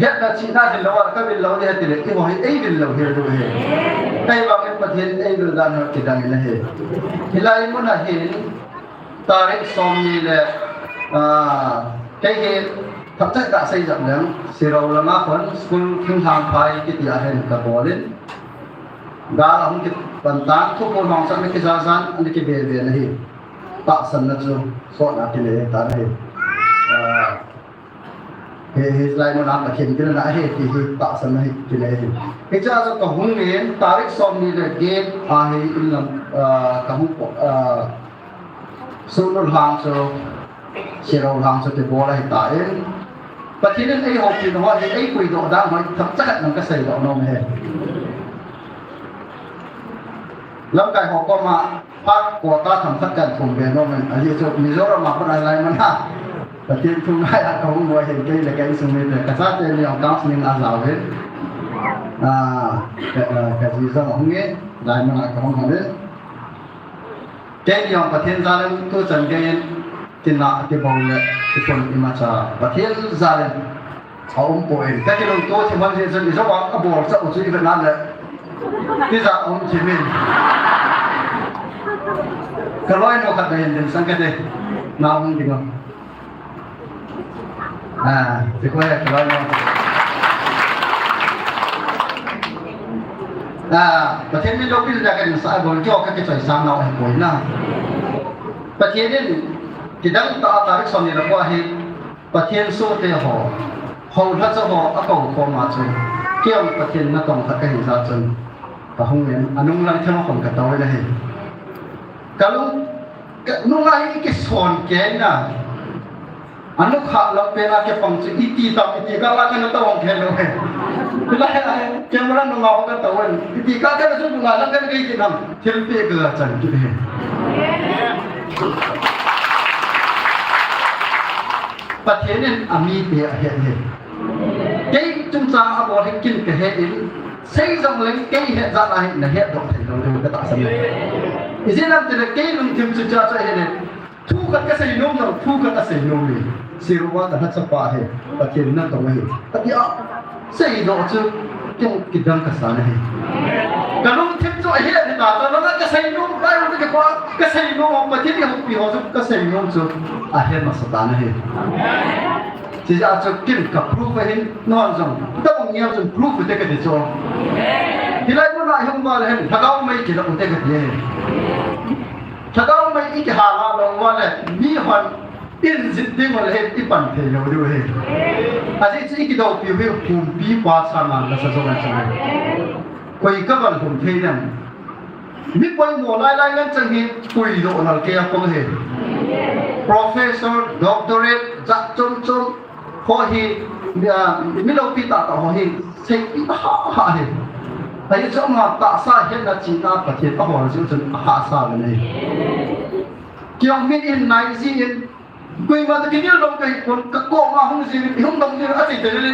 hetna chihna hil lou a le ka vil lou ding ahi tile, eiho hi ei vil lou hel diu ahi. Ahivangin Pathen in ei vil dan hi kidang in ahi. Hilai mun a hin, tarik somni le, ah, kei hi themcha kasei jep leng, Sirou langa khun, school thinglhang phai kiti a hin kabol in. Gal ahung kipan tan, thuphon hung sah na kijajan, ana kibe be na hi. Tahsanna chu, sotna kinei tan ahi. Ah, hi, hilai mun a Pathen kinepna ahi, ti hi tahsanna hi kinei ahi. Hiche a chu kahung in, tarik somni le get a hi in lam, ah, kahung po, ah, Sumnung lhang chu, Sirou lhang chu kibol ahitan. Pathen in eihoupina ho hi eipuidoh dan ho themcha khat nang kaseidoh nom e. Lamkai ho koma, phat quota themkhat kan thum be nom in, ajeh chu Mizoram a pat a hilai mun a. Pathen thu ngai a kahung u ahin, kei le ka insung mite, kachate ni jong counseling a jaovin. Ah, ka, ah, kaji jong ahung in, hilai mun a kahung hon in. Kei jong Pathen jal in tuchan gei in tina kibol le kipun imacha Pathen jal in aum poi. Ka kilungto thim hon jeh chun ijou a kabol chah u chu ivet na le tijat um thim in. Ka loinu khat na hin dinsang kate. Na hung ding o. Ah, ti ko he, ka loinu. Ah, Pathen min loupina dia ka dinsah a bol keo ka kichoisang nau ahi poi na. Pathen in kidang tah a tarik somni le ko a hi Pathen sohte ho, houlhacha ho akou khom a chun, kei jong Pathen natong khat kahi jeh chun, kahung in, anung lang themkhat katou in ahi. Kalung Ka, nunga hi kison kei na. Anu kha lam pen a kipang chu iti tam, iti kah la kana tou hong kei lou. Hilai a camera nunga ho katou in. Iti kah kana chu nunga lang kana kei kinam. Thilpeh kala chan kit e. Pathen in amite ahet e. Kei chungchang a bol hi kin kahe in, sei jong leng kei het jat a hi nahet doh thei lou diu katahsan e. Ijeh inem itile kei lungthim chu cha chu ahile, thu khat kasei nom jong, thu khat asei nom e. Sirou a kalhacha pa hi, Pathen natong ahi. Atia, seidoh chu, kei kidang kasa nahi. Kalungthim chu ahet hita chu, langa kasei nom, lai u kapa, kasei nom, Pathen in houpi ho chu, kasei nom chu, ahet masa ta nahi. Hijeh a chu kin ka proof ahin, non jong, tabang niam jong proof ute kati chu. Hilai mun a ihung uva le hin, lhagao mei kila ute kati ahi. Lhagao mei ikihal a lou uva le, mihon in jin ding uva le hin, ipan thei lou diu ahi. Ajeh chu ikidoupiu hi, pumpi pa chana nasa jong ahi chu. Koi kaval hum thei dem. Mi poimo lailai ngen chang hi puidoh nal kei a kong hi. Professor, doctorate, jat chom chom, ho hi, mi, ah, mi loupi tahtah ho hi, seipi taha ha hi. Ahi chu ama tahsa hetna chihna Pathen ahol jeh chun ahahsa ve ahi. Kei jong min in nai jin, Koima toh kinel dong kahi pon, ka koma hung ji, i hung dong ji, ati tele.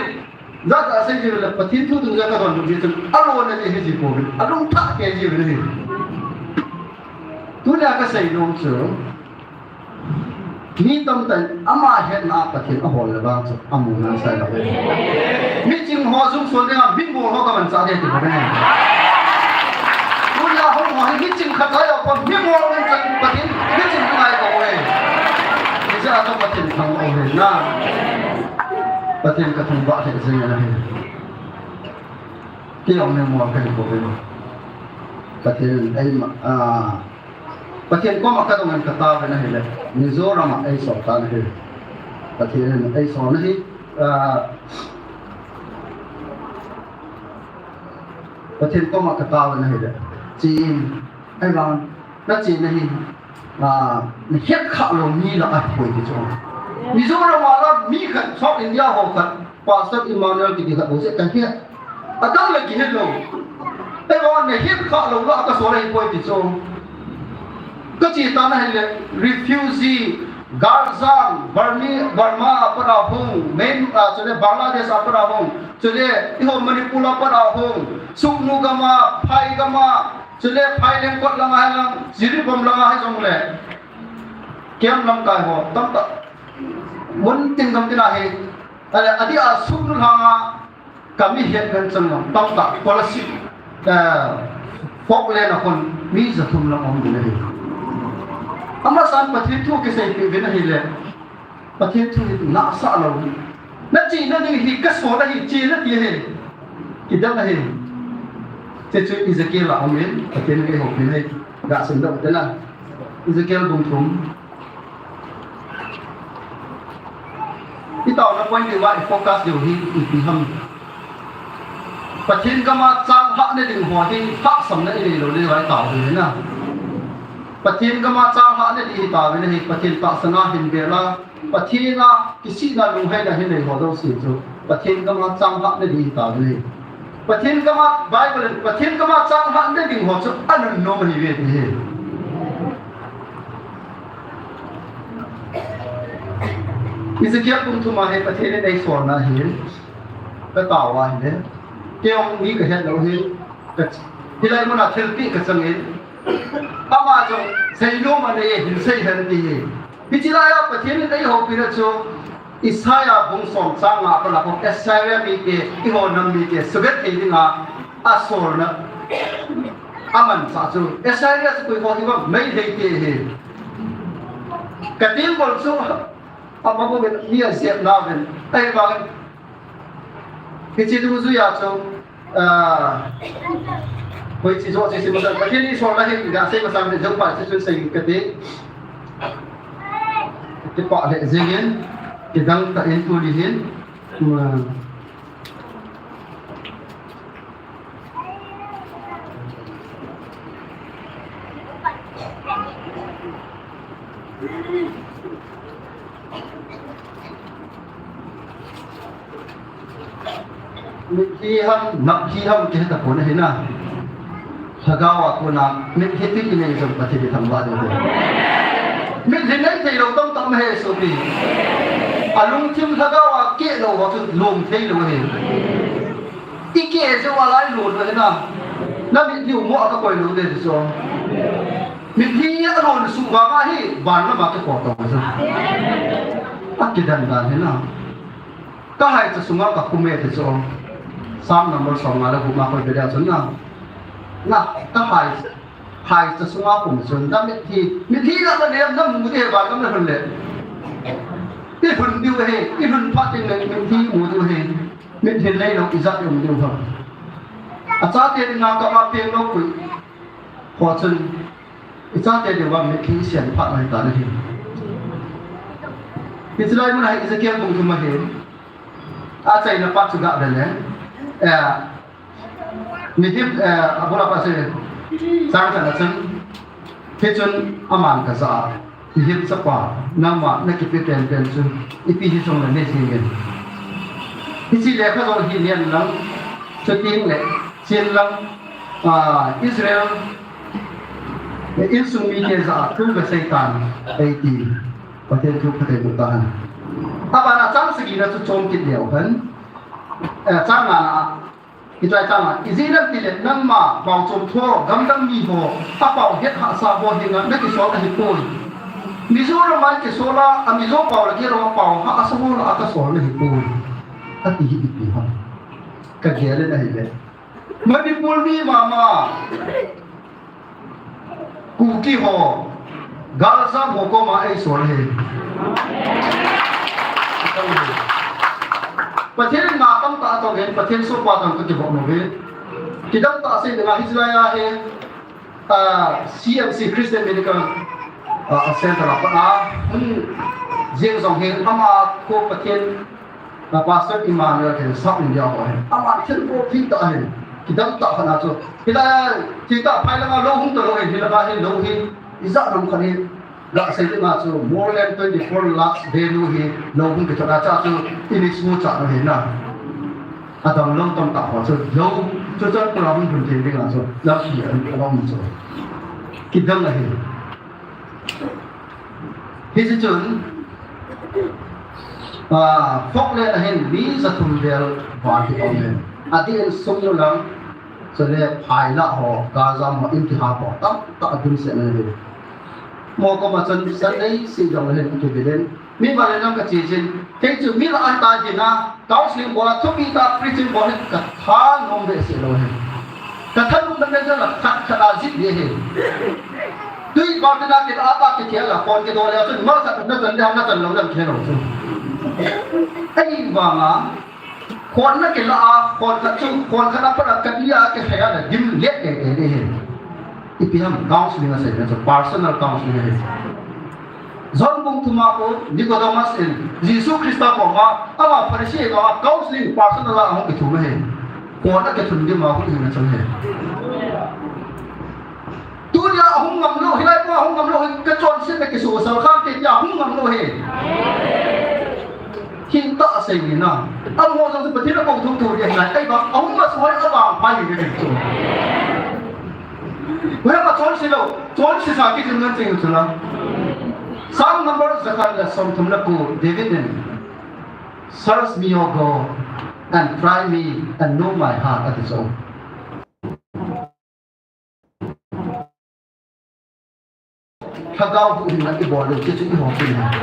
Jat a sei ji le, Pathen thu dungjuia kadon dong ji chun, alona ji hi ji pouvin, alung thah kei ji le hi. Tunia kasei nom chu, mi tamtah in ama hetna a Pathen ahol le vang chu, amu nasa lou. Mi ching ho jung sol dinga, mi mol ho kamanchah ding ti bou ahi. Tunia hung ho hi mi ching khat lai a pon, mi mol ding chang Pathen, mi ching ding ngai ko e. Hijeh a chu Pathen thangvah u ahi na. Pathen kathangvah lheh jeng ahi. Kei jong mi mol kahi bou ve. Pathen in eima, ah, Pathen koma kadong in kataovin ahile, Mizoram a eisol tan ahi. Pathen in eisol na hi, ah, Pathen koma kataovin ahile. Chen, ahivang, nachena hi, ah, nahet khah lou mi lah ahipoi ti chu. Mizoram a la mi khat, South India ho khat, Pastor Emmanuel kiti khat bou jeh kahet. Adang le kihet lou. Ahivang nahet khah lou lah a kasol ahipoi ti chu. Kache tan ahile refugee, Galjang, Burma, Burma a pat a hung, Myan-, ah, chule Bangladesh a pat a hung, chule eiho Manipur a pat a hung, Sugnu gam a, Phai gam a, chule Phaileng kot lang a hilang, Jiribam lang a hijongle, camp lamkai ho tamtah, mun tin gam tin a hi, ale, adeh a Sugnu lang a, kami het ngen chang lam tamtah, scholarship, eh, Falkland a kon mi jathum lang um ding ahi. Amasan Pathen thu kiseipeh uvin ahile, Pathen thu hi nahsah lou. Nachena ding hi kasol ahi, chena ti ahi. Kidang ahi. Hiche chu Ezekiel a um in, Pathen in eihoupin ahi. Gasim lou tena. Ezekiel bung thum. Itaona point diuva i focus diu hi ipi ham. Pathen gam a changlhah na ding ho hi lhahsamna inei lou diuva itao diu ahi na. Pathen gam a changlhah na ding hi taovin ahi, Pathen tahsan a hinvel a, Pathen a kisihna lunglhaina hinei ho jouse chu Pathen gam a changlhah na ding hi taovin ahi. Pathen gam a Bible in Pathen gam a changlhah na ding ho chu anunnom ahiuve ti ahi. Ezekiel bung thum a hi Pathen in eisolna hi, katao a hile, kei jong mi kahet lou hi, ka, hilai mun a thilpeh kachang in, ama jong seinom anei e, hin sei hen ti ahi. Hiche lai a Pathen in eihoupina chu, Isaiah bung som chang nga a pat a kon, Assyria mite, eiho nam mite suhget thei dinga asolna, amanchah chu. Assyria chu koi ho hi vang, Meitei te ahi. Kating bol chu, ama bou ven, mi ajep nauvin. Ahivangin, hiche dungjuia chu, ah, hoiche joh chu sei masang, Pathen in eisolna hi gasei masang le jong pa chu sei kate. Kipah lheh jengin, kidang tah in tuni hin, ah, Mitlhi ham, naplhi ham, kihe tapon ahi na. Lhagao a kona, mitlhi ti inei jong Pathen ithangvah diu ahi. Mitlhi nei thei lou tamtah um ahi sopi. Alungthim lhagao a keh lou ho chu lom thei lou ahi. I keh jeh uva lai lon ahi na. Na mitlhi u mo a kakoi lou de chu. Mitlhi alon suh vang ahi, van lam a kikoi tong chu. Akidan dan ahi na. Kahaicha sunga kakhum e ti chu. Psalm number som nga le gup a koi be dia chun na. Na, kahai, haicha sunga khum chun. Na mitlhi, mitlhi la na nem, na mu de van lam na lhun le. I lhun diu ahi, i lhun phat in le mitlhi mu diu ahi. Mitlhi nei lou, ijat um diu ham. Achate dinga kap a peng lou pui. Ho chun, ichate diuva mitlhi siam phat mai ta na hi. Hiche lai mun a hi Ezekiel bung thum ahi. Achaina pa chu ga ve le. Eh, mihem, eh, abul a pa chu, chang khat a chun, hichun aman kajah a. Egypt chapa, nangma nakipe penpen chu, ipi hijongle nei jingin. Hiche lekha jong hi nen lang, chuteng le, chen lang, ah, Israel, insung mite jah a thu kasei tan, eiti. Pathen thu phatthei boh tahen. Abana chang sagi na chu chom kit leu hen. Eh, chang nga na, Hitia chang a, ijeh inem itile, nangma, pao chom tho, gamdang mi ho, apao het hahsa ho henga, nakisol ahipoi. Mizoram a kisol a, a Mizo pao le kei lou a pao hahsa ho lah a kasol nahipoi. Ati hi ipi ham. Kagel in ahile. Manipur mi mama. Kuki ho, Galjam ho koma eisol ahi. Pathen in nga tamtah atong in, Pathen sohpa toh kakibol uve. Kidang tah sei dinga hiche lai ahi. Ah, C M C, Christian Medical, ah, Center a pat a, hun jeng jong hin ama ko Pathen, ah, Pastor Emmanuel hin South India ho hin. Ama thil ko thil tah hin. Kidang tah khat a chu. Hilai, thil tah phai langa lou hung talou hin, hilanga hin lou hin. Ijat nam khat hin. Ga sei ding a chu more than twenty-four lakhs value hi lou hung kithot a chu, English mu cha lou hi na. Adam lou tam ta ho chu lou chu chan program hung thei ding a chu lampi a lom chu. Kidang ahi. Hiche chun, ah, Falkland a hin mi jathum vel val hi um in. Adeh in sum nu lang, chule phaila ho, Gaza ho, in kiha ho, tamtah adimset na hi. Mo koma chun Sunday school jong le hin kivilin. Mi vale jong kache jin. Kei chu mi lah a tai tina, counseling bol a, thupi tah preaching bol hi kathanom behseh lou hi. Kathanop na me jong la khat khat a jih ve hi. Tui pa tina kila a ta kithia la, kon kido le chun mal khat na chan le ham na chan lou lam khe lou chu. Ahivanga Khon na kila a, khon khat chu, khon khat a pat a kali a kikhen a na dim let teitei ding ahi. Ipi ham counseling asei na chu, personal counseling ahi. John bung thum a kon Nicodemus in Jesu Christa koma, ama Pharisee koma counseling personal a hung kithum ahi. Khon a kithun dim a hung hina chu ahi. Tunia ahung ngam lou, hilai puma ahung ngam lou, hi kachonsetna kisosal kham te tia ahung ngam lou hi. Hin tah sei ni na. Amaho jong chu Pathen a kou thum thum dia hilai. Ahivang, ahung ma soi avang phai ni ke chu. Hoi ma chonse lou, chonse sa kijun ngan ching chu la. Psalm number jakhat le somthum le ko, David in, "Search me, O God, and try me, and know my heart," ati chu. Lhagao huhhingna ibol lou, hiche chu eiho kin ahi.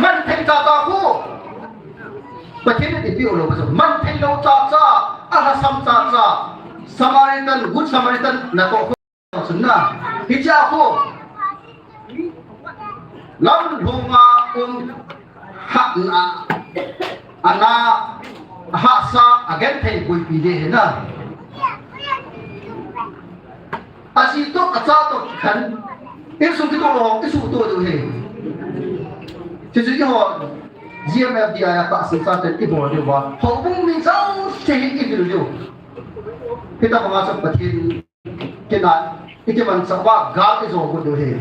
Manthei chacha khu. Pathen in eipeh lou pa chu. Manthei lou chacha, alhasam chacha. Samaritan, Good Samaritan natoh khu. Sunna. Hiche a khu. Lamlhunga um hatna, ana, hahsa, agenthei boipi ding ahi na. Aji toh, acha toh kikhen, insung kitoh lou, isuhtoh diu ahi. Chuchu eiho, G M F D I a tahsan chaten ibol diu va, houbung mi jouse hi ivil diu. Hitabanga chu Pathen kin a, ikimanchah uva, gal ijo got diu ahi.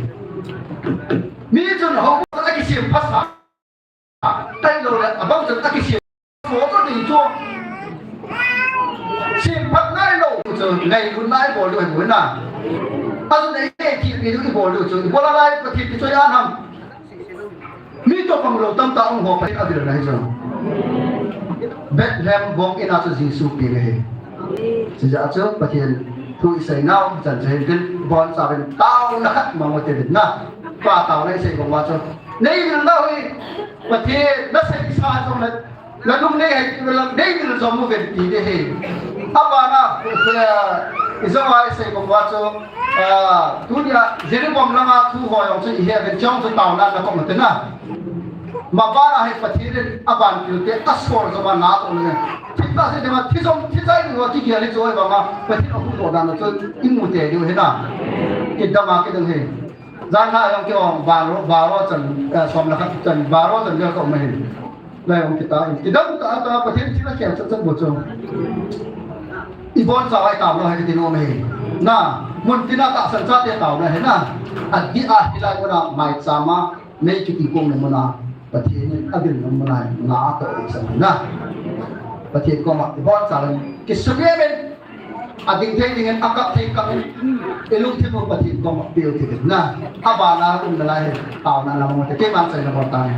Mi chun houbung akisem phasa. Tailou le, abang chun akisem. Mo to ding chu. Semphat nailou chu, ngailutna ibol diu ahi na. Ajeh chu nei thilpi diu ibol diu chu. Ibola lai Pathen kichoi a nam. Mi toh pang lou tamtah um ho Pathen avilna hi chu. Bethlehem bong in a chu Jesu peng ahi. Chujeh a chu Pathen thu isei nau chan chu hin tin, ibonchauvin taona khat mang u hite na. Pa taona isei bang uva chu. Nei vil nau hi Pathen nasei sa jong le. Nanung nei hai, nei vil jom uvin ti ding ahi. Abana, eh, ijou a isei bang uva chu, ah, tunia Jeroboam langa thu ho jong chu ihe uvin, chujong chu taona nakom u hite na. Mabana hi Pathen in aban pilte asol jom a natoh le. Thitah se dema, thi jom, thi chai ding ho kigel hi chu ahivanga, Pathen ahuhdoh dan chu imu tei diu ahi na. Kidam a kidam ahi. Jan na jong kihong, baro, baro chan, eh, som le khat chan, baro chan le ka um ahi. Lai hung kita, kidang tah a Pathen thil akhel chat chat bou chu. Ibonchauva itaona ahi kiti nom ahi. Na, mun tina tahsan chate taona ahi na. Adeh a hilai muna maicham a, mei kiti kong le muna, Pathen in avilna muna, na atoh le sang na. Pathen koma, ibonchauva, kisumil in, Ading thei dingin, akap thei kapin, ilungthim u Pathen koma peh u hite na. Abana umna lai hi, taona na mang u hite, keiman chaina bol tange.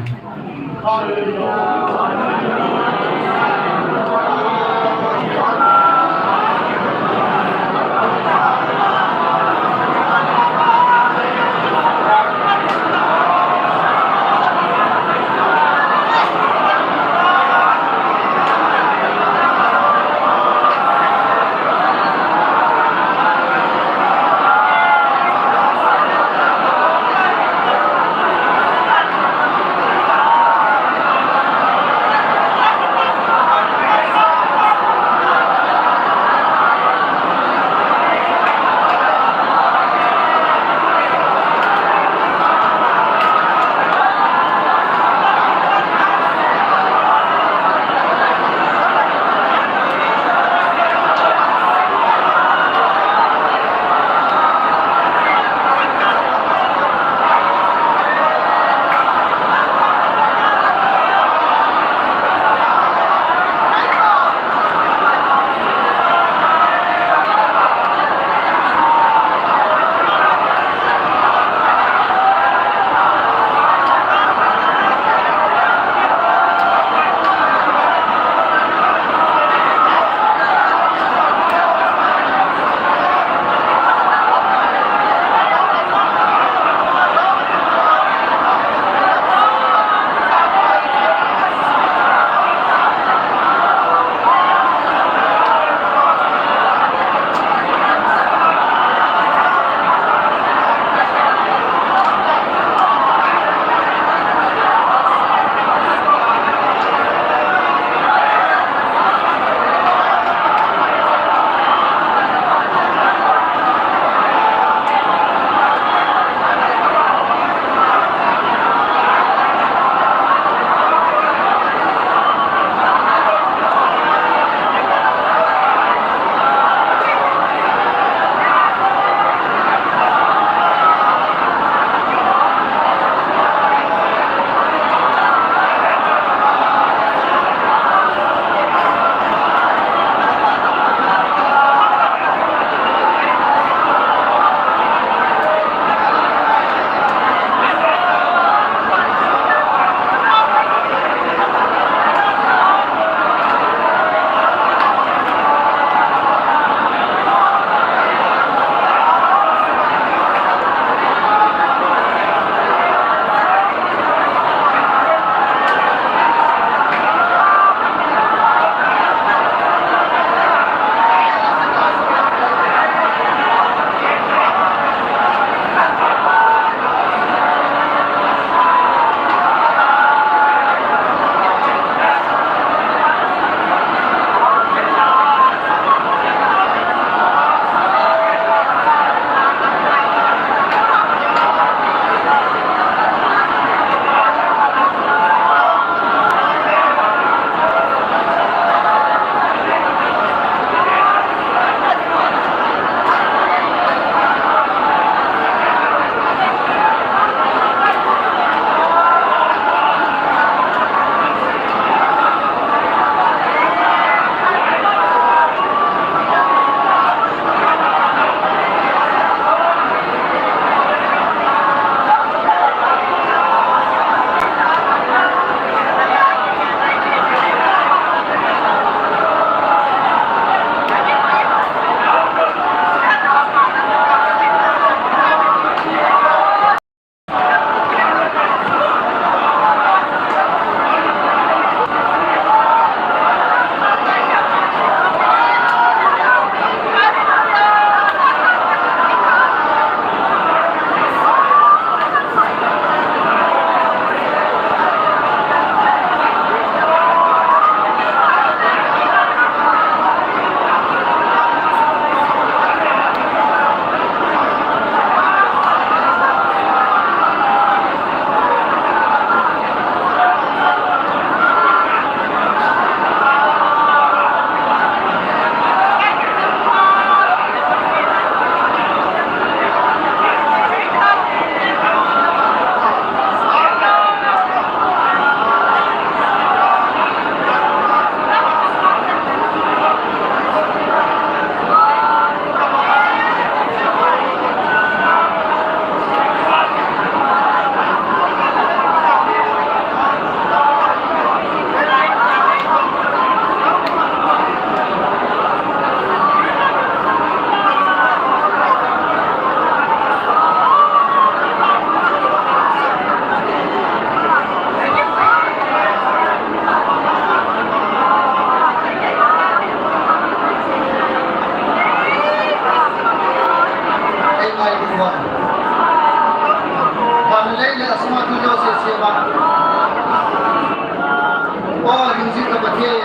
O hingjing ka Pathen,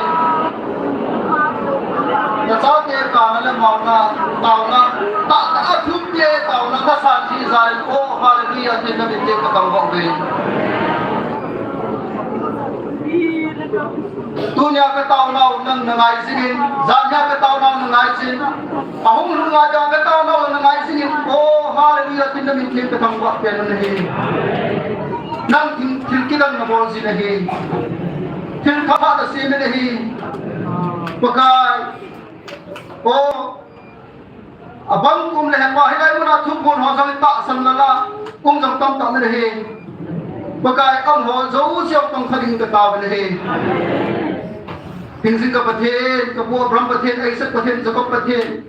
nachate kana le mauna, tauna, tahtah a thum te tauna kasan jing jeh in, o hallelujah tin namin theng kathangvah uve. Tunia kataonau nang nangai jingin, jania kataonau nangai jingin, ahung lhung a dia kataonau nangai jingin, o hallelujah tin namin theng kathangvah pen u ahi. Nang thil, thil kidang nabol jin ahi. Thil pha nasem in ahi. Pakai, o, abang kum le hepa hilai muna thuphon ho jong tahsan lala um jong tamtah in ahi. Pakai, amaho jouse tongkha ding kataovin ahi. Hingjing ka Pathen, kapu Abraham Pathen, Isaac Pathen, Jacob Pathen,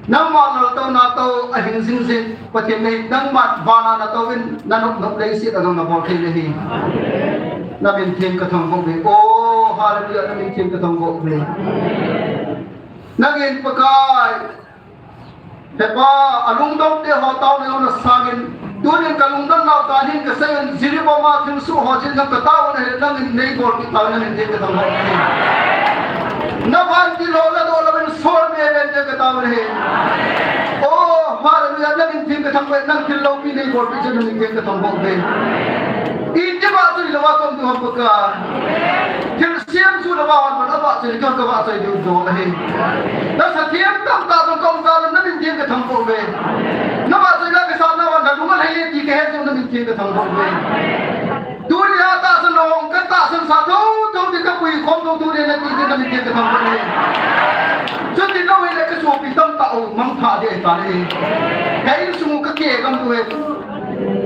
nangma laltouna tou a hingjing jing Pathen nahi, nangma vana natouvin, nanop nop leiset a jong nabol thei nahi. Namin theng kathangvah uve. O hallelujah, namin theng kathangvah uve. Nangin Pakai, hepa, alungdong te ho taona jong nasangin, tunin kalungdon nau tanin kaseiyin, Jiribam a thilsoh ho jin jong kataona hile, nangin neibolpeh tauvin, namin theng kathangvah uve. Navantil ho ladoh louvin sol be uvin theng kathangvah uve. O hallelujah, namin theng kathangvah uve, nang thil loupi neibolpeh jeh in namin theng kathangvah uve. Iti vahchoi louva kaum diu ham Pakai. Thilsem chu navah hon man avahchoi, kei kavahchoi diu dol ahi. Nasathem tamtah jong kaum jal in namin theng kathangvah uve. Navahchoi la kasatna uva nalung alhai e ti kahet jeh in namin theng kathangvah uve. Tunia tahsan lou, katahsan sah thouthou ding, kapuikhom thouthou ding nati jeh in namin theng kathangvah uve. Chuti lou hile kasopi tamtah u mangthah ding ahitan ahi. Ka insung u kakigam diu ahi.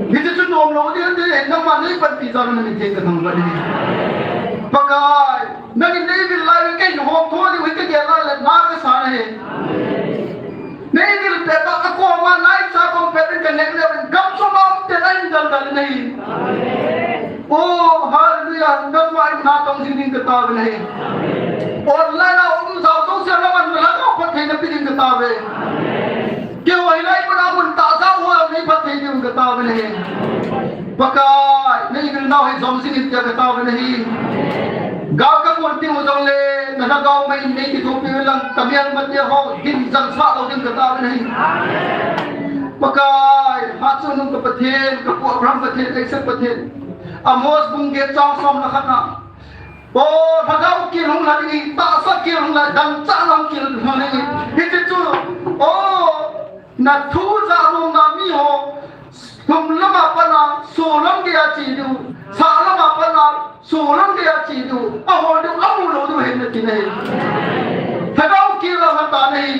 Hiche chu nomlou ding ahi, nangman neipanpi jal in namin theng kathangvah uve. Pakai, nangin neivil lai uve, kei lungthim thou diu hi kagel lai le na kasan ahi. Neivil pet a koma naicha kong pet in kaneh leu in gam chom a um ten ahin daldal in ahi. O hallelujah, nangma in natong jing ding kataovin ahi. Online a um jao jouse nangman nalhagao phatthei napeh ding kataove. Keiho hilai muna mun tah jao ho neiphatthei diu kataovin ahi. Pakai, neivil nau hi jom jing in tia kataovin ahi. Gal kakon teng u jongle, nalhagao mei in neikithopi uvin lang, kamelmate ho, din jangsah lou ding kataovin ahi. Pakai, hatchungnung ka Pathen, kapu Abraham Pathen, Isaac Pathen. Amos bung get chang som le khat na. O, lhagao kel hung lha ding ahi, tahsa kel hung lha, dangchah lam kel hung lha ding ahi. Hiche chu, o, nathu jahnom na miho, lhum lama pat a, solam geiya che diu, sah lama pat a, solam geiya che diu, ahol diu, amu lou diu ahi nati ahi. Lhagao kel a lha tan ahi.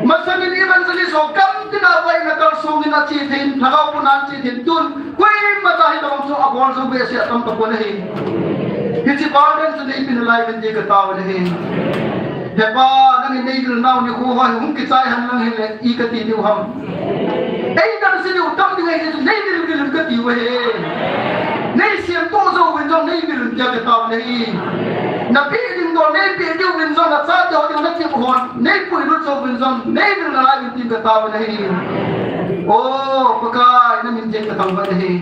Masangin evangelist ho gamtin a vaina kalsong in ache thei in, lhagao puna ache thei in, tun koima cha hitobang chu abol jou behseh a tam tapon ahi. Hiche burden chu neipeh nalai uvin ti kataovin ahi. Hepa, nangin neivil nau nikho ho hi hung kichai hen lang hile, i kati diu ham. Eidam se diu tam ding ahi, neivil vil un kati u ahi. Neisem toh jouvin jong neivil un tia kataovin ahi. Napeh ding dol neipeh diuvin jong, nachate ho ding natep hon neipuilut jouvin jong, neivil nalai uvin tin kataovin ahi. O Pakai, namin theng kathangvah uve.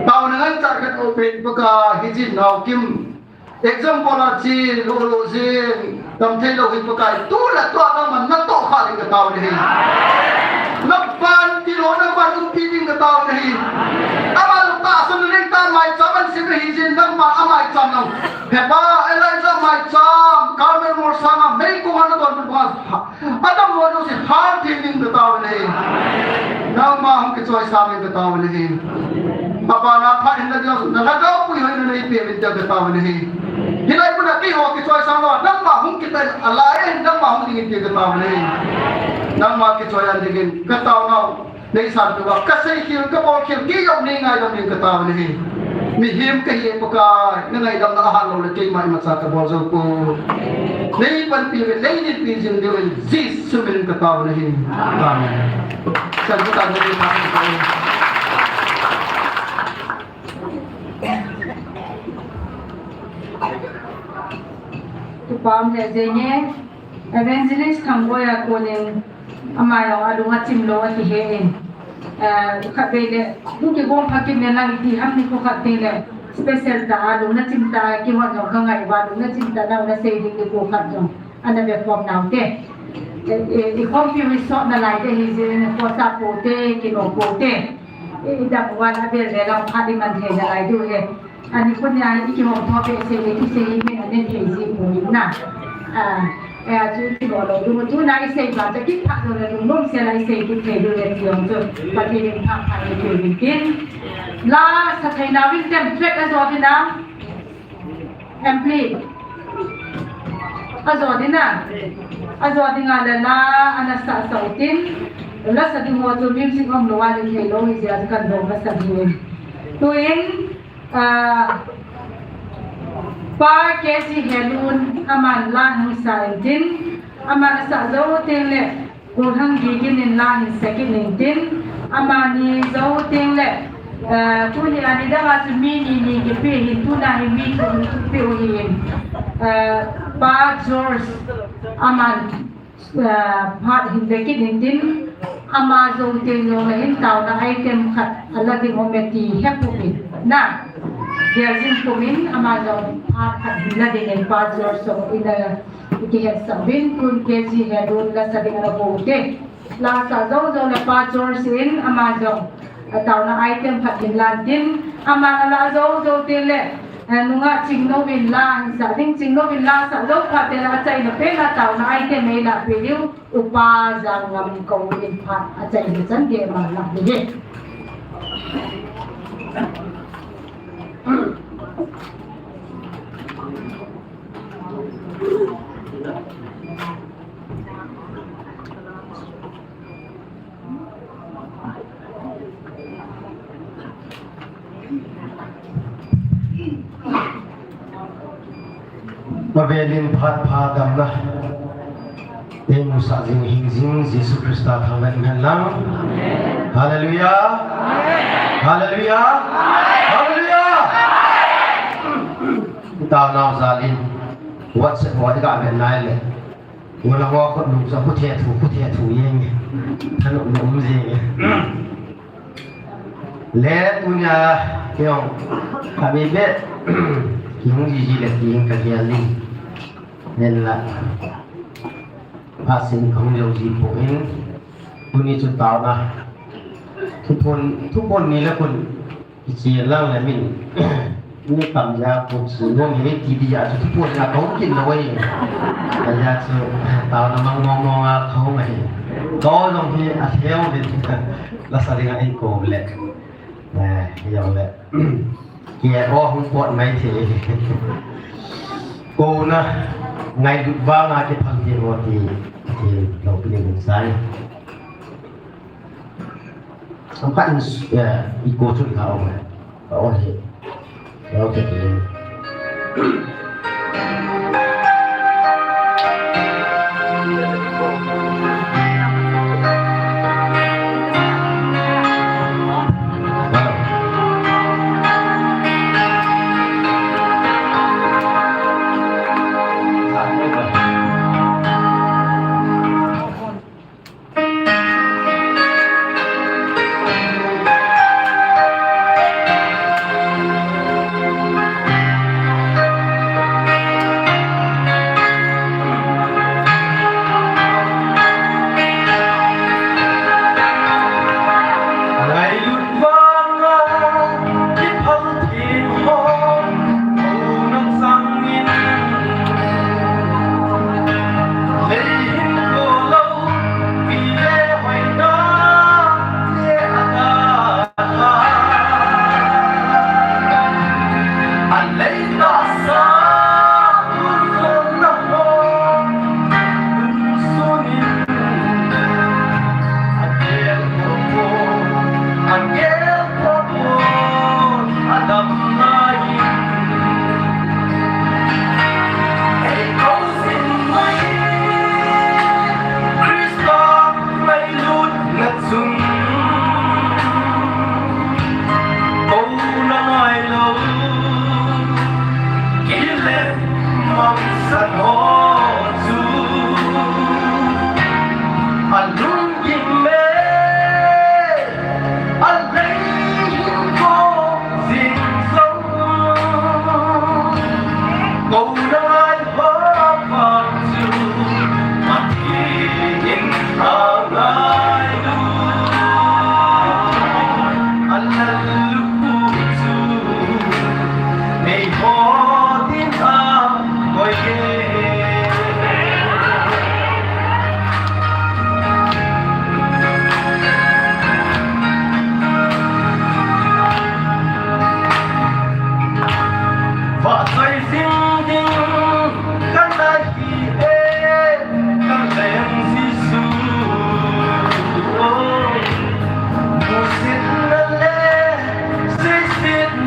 Taona ngancha khat open Pakai, hiche naokim. Example a che lou lou jing, damthei lou hi Pakai, tu le tua nangman natoh kha ding kataovin ahi. Navantil ho, navan umpi ding kataovin ahi. Ama lou tahsan lei ta maicham ahin sem ahi jeh in nangma amaicham nau. Hepa, Elijah maicham, Carmel molsang a meikong a nadon pen pa. Adam ho jouse hal thei ding kataovin ahi. Nangma hung kichoisang in kataovin ahi. Abana phat hin na Dios, nalhagao puihoina neipeh uvin tia kataovin ahi. Hilai muna keiho kichoisang lou, nangma hung kitan alai, nangma hung dingin tia kataovin ahi. Nangma kichoi an dingin kataonau. Neisanpeh uva, kasei khel, kabol khel, kei jong neingaidam ding kataovin ahi. Mihem kahi Pakai, nangaidamna ahat lou le keima imacha kabol jou poi. Neipanpi uvin, neinelpi jing diuvin, Jesu min in kataovin ahi. Amen. Chan katan ni pa. Tupa um le jenge, Evangelist Thangboi a konin, ama jong alung achim lou ati he in. Eh, khatvei le, Ku kigong pha kit ne lang iti ham ni ko khat te le. Special ta a lung na chim ta a kihon jong ka ngai uva lung na chim ta nau na sei ding ni ko khat jong. Ana ve khom nau te. E, e, i khom piu i sot na lai te hi jin ko sa po te, ki no po te. E, i dam uva na vel ve lang pha di man thei na lai diu he. Ani ko nia i kihom tho pe se le ki se hi min anen thei ji ko na. A, e, a chu ki no lo du tu na i sei ba ta ki pha lo le lung lom se lai sei ki thei du le ti ong chu. Pa ti ring pha pha le ki ring kin. La sa thei na win tem threat a zo di na. Empli. A zo di na. A zo di nga le la ana sa sa u tin. La sa di mo tu music om lo wa le thei lo hi ja kan do ka sa di. Tu in, a, pa K C Helun aman la hung sa in tin. Aman sa zo tin le. Ko hang gigin in la hin sa kit ning tin, amani zo teng le, eh, tuni ani dang a chu mi ni ni kipe hin tuna hi mi thum kipe u hin, eh, Pa George aman, eh, phat hin ve kit ning tin, ama zo teng jong le hin taona item khat ala ding om e ti he pum in na. Dia jin pum in ama zo phat khat hin la ding in Pa George zo in, eh, Kihetsah uvin, tun K C Helun la sa ding ana bol te. La sa jou jou le Pa George in ama jong, a taona item khat hin lan tin, ama la jou jou te le, eh, nunga Chingnou in la hin sa ding, Chingnou in la sa jou phat te le achaina pen a taona item ei la pe diu, Upa Jangngam Kou in phat achaina chan gei ama la ding. Pavelin phat pha damna. Ei musah jing hing jing Jesu Christa thangvah in hen lang. Hallelujah. Hallelujah. Hallelujah. Taonau jal in WhatsApp ho i ga ven nai le. Wala ho khut lung sa khut he thu, khut he thu jeng. Thanop nom jeng. Le tunia keiong kami be. Kihung jiji le kihung ka hial in. Nen la. Phasin kahung jou ji poi. Tuni chu taona. Thuphon, thuphon ni le khun. Kichi lang le min. Ni tam ja khun si nom hi ti di ja chu thuphon ja kahung kin lo wei. Ka ja chu taona mang mong mong a kahung ahi. Ko jong hi a theo din. La sa ding a in ko le. Eh, jong le. Kei o hung pot mai thei. Ko na ngailut vanga kiphal thei ho ti, ti lo pi ning sai. Am khat in, eh, i ko chun ka o mai. Ka o he. Ka o he.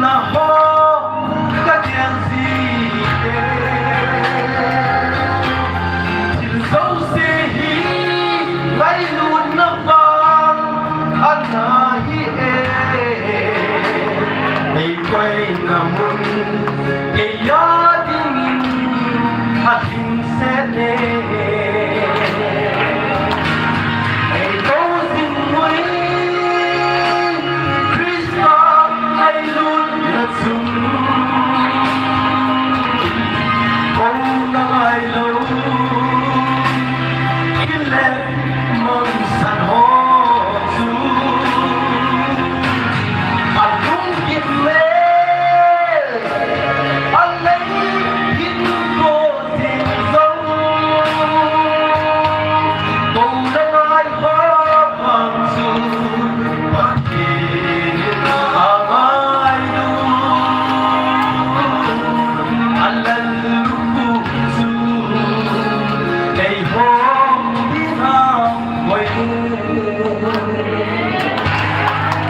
Na ho ka tel ji e. Thil jouse hi ngailutna vang ana hi e. Ei koina mun, ei a dingin a lhingset e. Ei tou jing ui, Christa ngailutna chun. Kou na ngailou, thil le mangsan ho chu. A lungkim le, a lei hin ko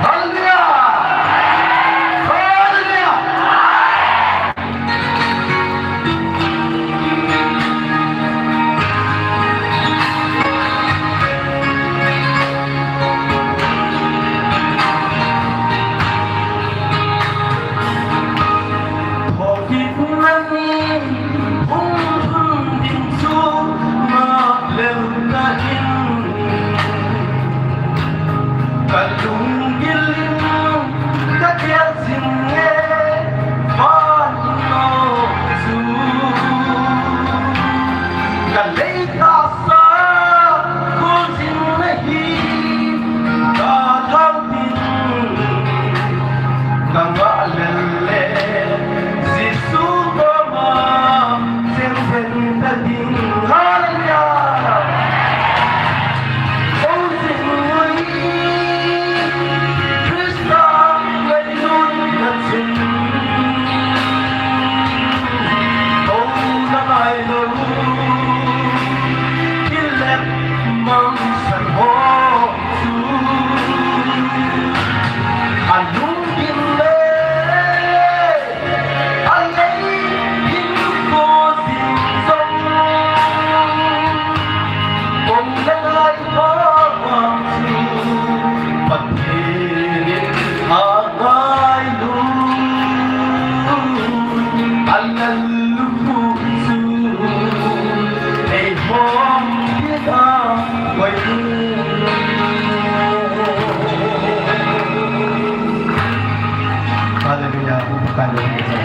Hallelujah! Hallelujah! Ka lunggil in ka tel jing e, van in lou chu. Ka lei tahsa khuljinna hi ka thau tin, ka ngah lel le Jesu koma cheng pen ta ding. Hallelujah! Hallelujah.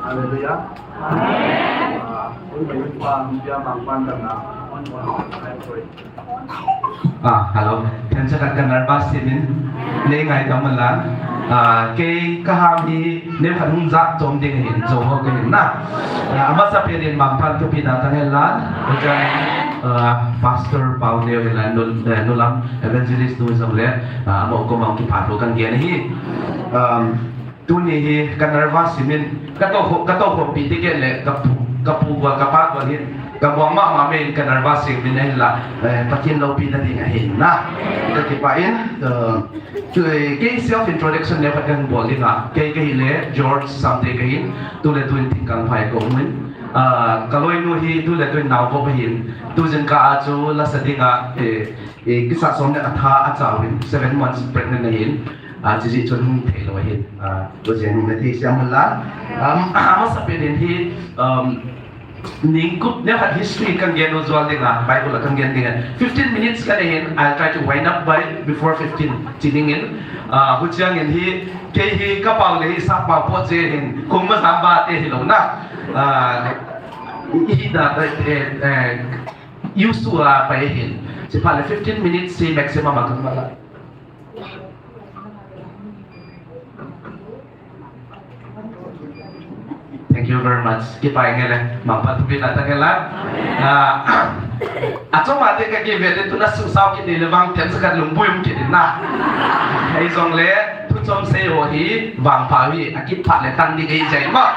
Hallelujah. Amen. Ah, oi, oi, pa, pia mang pan kan na. On, on, I pray. Ah, hello. Phen sa kan nervous simin. Nei ngai ta man la. Ah, kei ka ham hi, nei khat hung ja chom ding hin, jo ho ka hin na. Ah, amasa pia din mang pan tu pi na ta hen la. Oi, ah, Pastor Pau Neo hin la, nu, eh, nu lam evangelist nu jong le, ah, amo ko mang ki pa tu kan gen hi. Um, Tuni hi ka nervous simin, ka to kho, ka to kho pi ti ke le, ka pu, ka pu gua, ka pa gua hin, ka buang mama me in ka nervous simin ahin la, eh, Pathen loupina ding ahin na. Ka kipah in, eh, tu, eh, kei self introduction le pat kan bol ding a, kei ka hi le George Samte ka hin, tu le tu in Thingkangphai ka um in, ah, ka loinu hi tu le tu in Naovup ka hin, tu jingkah a chu lasa ding a, eh, eh, kisa som le atha a chau in, seven months pregnant ahin, ah, chiji chun hung thei lou ahin, ah, tu jeng hung na thei siam la. Um, amasa pen in hi, um, ningkup ne khat history kan gen u jol ding a, Bible a kan gen ding a. Fifteen minutes kan nei hin, I'll try to wind up by before fifteen. Chi ding in, ah, huchiang in hi, kei hi ka pau le hi sa pau po je hin, kung ma jam ba te hi lou na. Ah, i, i da, eh, eh, used to a pai hin. Chi pha le fifteen minutes si maximum a kan ma la. Thank you very much. Kipah e le, Mangpan thupina tang hen lang. Ah, achom a te ka kive te tuna susao kit ni le vang ten sa ka lungbui um kit na. Hijong le, thuchom sei ho hi, vangpha hi, akipah le tang ni kei jai ma.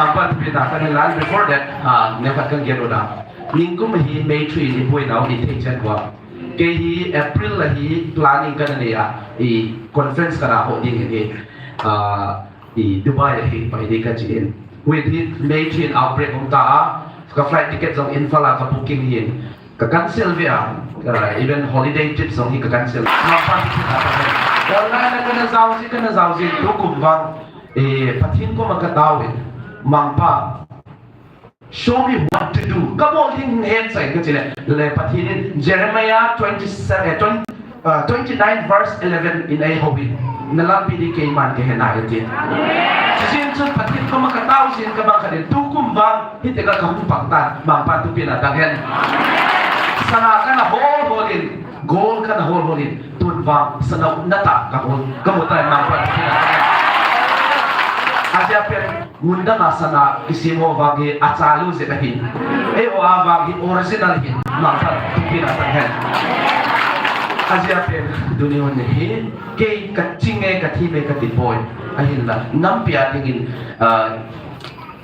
Mangpan thupina tang hen lang. Before that, ah, ne phat kan get order. Ningkum hi May three ni poi nau ni thei chan wa. Kei hi April la hi planning kana nei a, i conference kana ho ding hi, ah, i Dubai a hi pai ding ka chi in. With hi May three outbreak hung ta a, ka flight ticket jong Imphal a ka booking hin. Ka cancel ve a, ah, even holiday trip jong hi ka cancel. Mangpan thupina tang hen. Online a kana jao ji, kana jao ji, tukum vang, eh, Pathen koma ka tao in. Mangpa. Show me what to do. Ka bol ding het sai ka chi le, le Pathen in Jeremiah twenty-seven, eh, twenty, uh, twenty-nine verse eleven in ei hou in. Na lampi ding keiman ka he nai e ti. Chijin chun Pathen koma ka tao jin ka bang khat in tukum vang hiti ka ka hung pang tan Mangpan thupina tang hen. Sana kana hol hol in, gold kana hol hol in, tun vang sana na ta ka hol, ka mu tai Mangpan thupina tang hen. Ajeh a pen Mun dang a sana kisem ho vang hi achalu jep ahin. Eiho a vang hi original hin. Mangpan thupina tang hen. Ajeh a pen tuni hun hi kei ka ching e, ka thim e ka ti poi. Ahinla nampi a dingin, ah,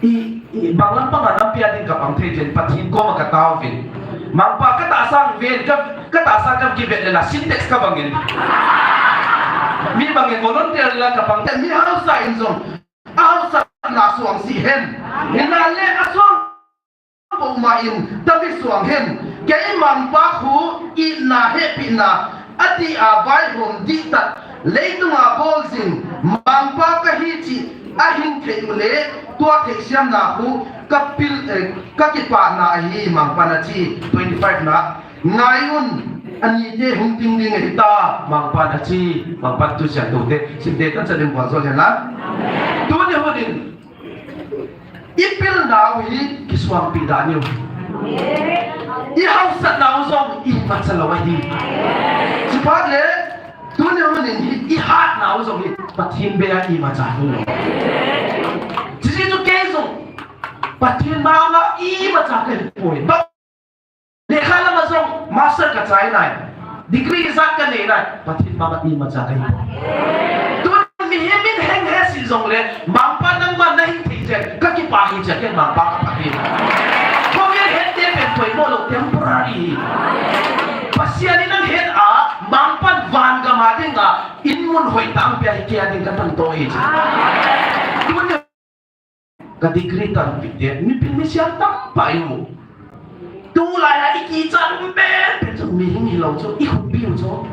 i, i bang lampang a nampi a ding ka pang thei jin Pathen koma ka tao vin. Mangpa ka tahsa vin, ka, ka tahsa ka kivet le la Sintex ka bang in. Mi bang in volunteer la ka pang te mi hausa in jong. Ahaosatna suang si hen. Hinlah le asuang bou ma in, David suang hen. Kei Mangpa khu itna hepina, ati a vaihom dihtah, leitung a bol jing, Mangpa kahi chi, ahin thei u le, tua theisiamna khu, kapil, eh, kakipana ahi Mangpan achi, twenty-five na. Ngai un, ani te hung ting ding ahi ta, Mangpan achi, Mangpan tu sian tu te, sim te kan sa ding buan so sian la. Tu ni hun in, i pil nau hi, kisuang pi da niu. I hausat nau jong, i macha lo ahi. Sipat le, tu ni hun in hi, i hat nau jong hi, Pathen be a i macha lo. Sisi tu ke jong, Pathen ma ma i macha ke poi. Lekha lama jong master ka chai nai. Degree ijat ka nei nai. Pathen mama imacha ka hi. Tun mihem in heng he si jong le, Mangpa nangma na hing thei jeng, ka kipah hi jeng, ken Mangpa ka pha hi. Khovel het te pen poimo lou, temporary hi. Pasian in nang het a, Mangpan van gam a ding a, in mun hoi tah pia hi kei a ding ka tan to hi jeng. Tun Ka degree tampi te, mipil misiam tampi i mu. Tulai a i kichat um pen pen chu mihing hilou chu, i hupi u chu.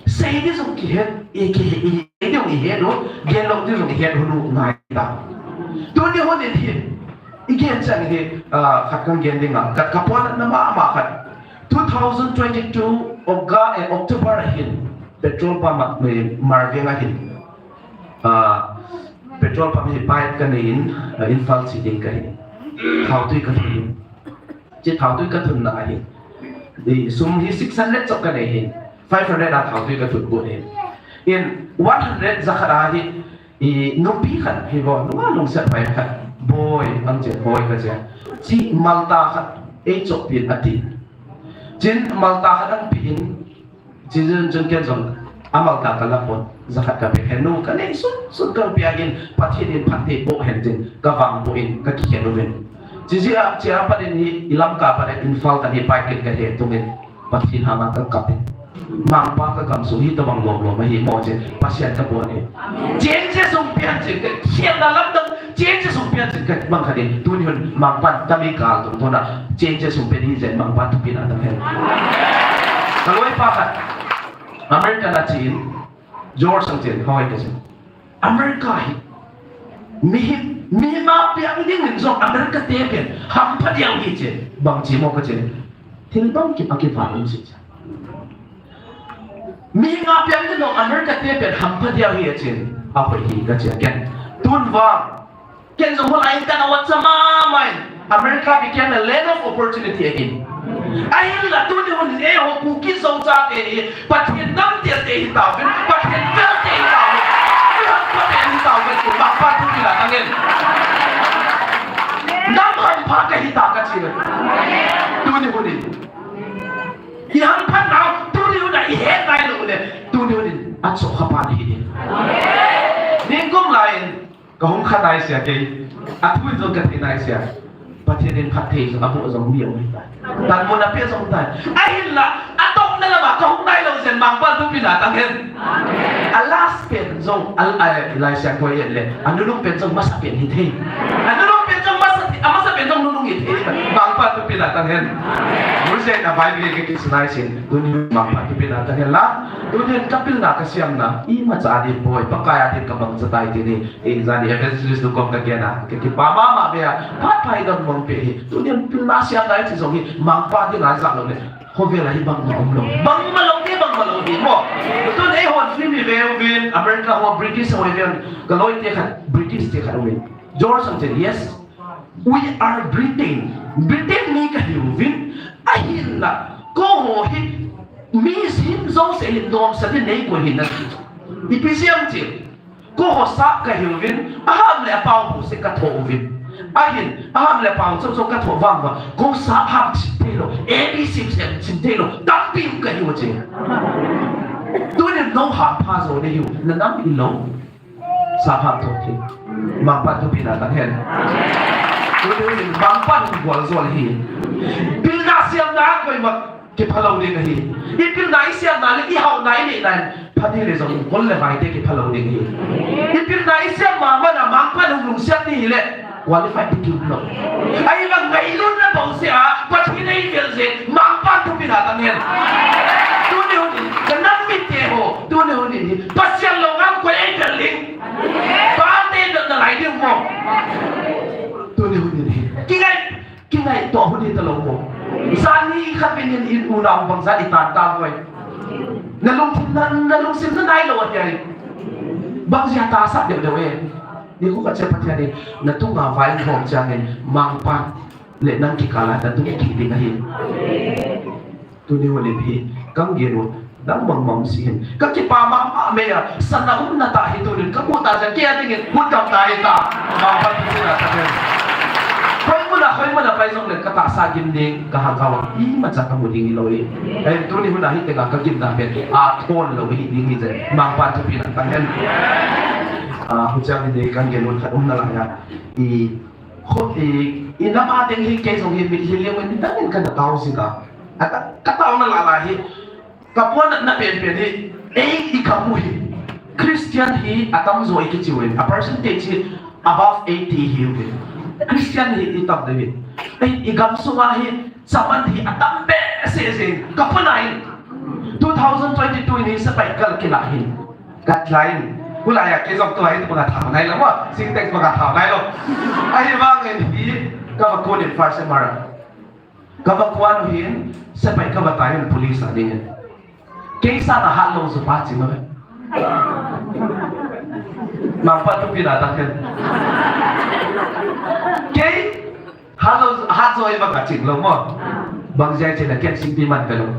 Sei ding jong kihet, i kihe, i he ding i het u, gen lou ding jong i het u ngai ta. Tuni hun in hi, i gen chan hi, ah, khat kan gen ding a, ka, ka puan na mama khat. Two thousand twenty-two Oga, eh, October a hin, petrol pump a, eh, Marveng a hin. Ah, petrol pump hi pipe ka nei in, ah, Imphal chi ding ka hin. Thautui ka thun. Chi thautui ka thun na a hin. Di sum hi six hundred chok ka nei hin. Five hundred a thautui ka thun bu hin. In one hundred jakhat a hi, i nupi khat hi vo, nunga lungset pai khat. Boi, ang che, boi ka che. Chi Malta khat, ei chok pin a tin. Chin Malta khat ang pin, Chijun chun ken jong, amal ta ka la pon, jakhat ka pe hen nu, ka nei sun, sun ka pia in, Pathen in phatthei boh hen tin, ka vang boh in, ka kikhen uvin. Chijia, chia pat in hi, i Lamka pat in, Imphal ka ni pai kin ka he tung in, Pathen hanga ka kap in. Mangpa ka gam sung hi tobang lom lom ahi mo che, Pathen ka pon in. Changes hung pian che, ka khen na lam dang, Changes hung pian jin ka mang kha ding, tuni hun Mangpan tami kal tung tuna, changes hung pian hi jen Mangpan thupina tang hen. Ka loi pa khat, America na chin, George ang chin, hoi ka chin. America hi, mi hi, mi ma piang ding in jong America te pian, ham pha diang hi chin, bang chi mo ka chin. Thil bang ki pa ki pa um si chin. Mi nga piang ding lo America te pen ham pha diau hi a chin. A hoi hi ka chia ken. Tun vang. Ken jong hol a in kan awat sa ma mai. America became a land of opportunity again. Ahin la tuni hun e ho Kuki Zo chate hi. Pathen nam te te hi tau vin. Pathen vel te hi tau vin. Pathen te hi tau vin. Mangpa thupina tang in. Chapa kahi ta kachi. Tuni hun in. Iham phat nau, tuni hun a ihet nailou le. Tuni hun in, achokha pa nahi ding. Nikum lai in, kahung kha naisea kei. Athu in jong kathei naisea. Pathen in phatthei jong aboh jong mi aum tai. Tanmun ape jong tai. Ahinla, atohna lama kahung nailou jeh in Mangpan thupina tang hen. A last pen jong, a, a, Laisiangthou in le. Anunung pen jong masa pen hithei. Anunung pen jong masa, amasa pen jong nunung hithei. Mangpan thupina tang hen. Mujeh na Bible ke kisinai sin. Tuni Mangpan thupina tang hen la. Tuni kapilna kasiamna. Imacha ding boi. Pakai a ding kabang chatai tini. Ei, jani evangelist nu kom kagena, kakipa mama bea, phat pha idon mong pe hi. Tuni pilna siamna ichi jong hi, Mangpa dinga jat lou le. Khovel a hi bangma umlou. Bangma lou di, bangma lou di mo. Tun eihon film ive uvin, America ho, British ho ive uvin, kaloi te khat, British te khat uvin. George Washington, yes. We are Britain. Britain mi kahiuvin. Ahinla, keiho hi, mi him jouse hin nomsa di nei koi hin nati. Ipi jeh ham ti. Keiho sap kahiuvin, aham le apao ho se kathoh uvin. Ahin, aham le apao chu chu kathoh vang vang. Keiho sap ham chim theilou, A B C sem chim theilou, tampi um kahiu che. Tuni nou hampha jou nahiu, na nam hilou. Sap ham thoh thei. Mangpan thupina tang hen. Tuni Mangpan gual jol hi. Pilna siamna koima kiphalou ding ahi. Ipilna isiamna le ihaona inei nan. Phat hile jong kol le vai te kiphalou ding ahi. Ipilna isiam mama na Mangpan hung lungsiat ni hile. Qualify ti kium lou. Ahivang ngailutna bouseh a, Pathen in eivel jeh, Mangpan thupina tang hen. Tuni hun in, kanam mite ho, tuni hun in hi, Pathen lou ngam koi eivel ding. Pate dot na lai ding mo. Tuni hun in hi. Kingai Kingaito hudi talou mo. Jani khat pen in, in unau bangja itan ta voi. Nalungthim na, nalungsim na nailou ahi ai. Bangja tahsa deu deu e. Nikho khat che Pathen in natunga vaihom chang in Mangpan le nang kikah a natung kiding ahi. Tuni hun in hi, kang gel u, nang bang bang si hin. Kakipa mama mei a, sana um na ta hi tuni, kamu ta ja kia ding in, hun kam ta hi ta. Mangpan thupina tang hen. Hoi mun a, hoi mun a pai jong le, katahsa gim ding, kahangau a, imacha kamu ding hilou e. Ei, tuni hun a hi tenga kagimna pen, athon lou hi ding hi je, Mangpan thupina tang hen. A, huchang hi ding, kang gel u khat um nalai a. I, Kho, i, i nam a ding hi kei jong hi mitlhi leng in dang in kana tao jing a. A ka, ka taona lai lai hi. Ka puanna pen pen hi. Ei, i kamu hi. Christian hi atamjo i kichiu in. A percentage hi above eighty hi u hi. Christian hi i tam ding hi. Ei, i gamsunga hi. Chaman hi atam behseh jing. Ka puanna hi. Two thousand twenty-two ni sepai kal kila hi. Ka tlain. Hulai a kei jong tua hi tu banga thao nailou mo. Sintex banga thao nailou. Ahivangin hi ka va kon in first M R. Ka va kon hin sepai ka va tai hin police a ding. Kei sanga hatlou chu pa chi mo. Mangpan thupina tang hen. Kei Hat lou, hat jou iva kaching lou mo. Bang jeh chun a ken singpi man pe lou.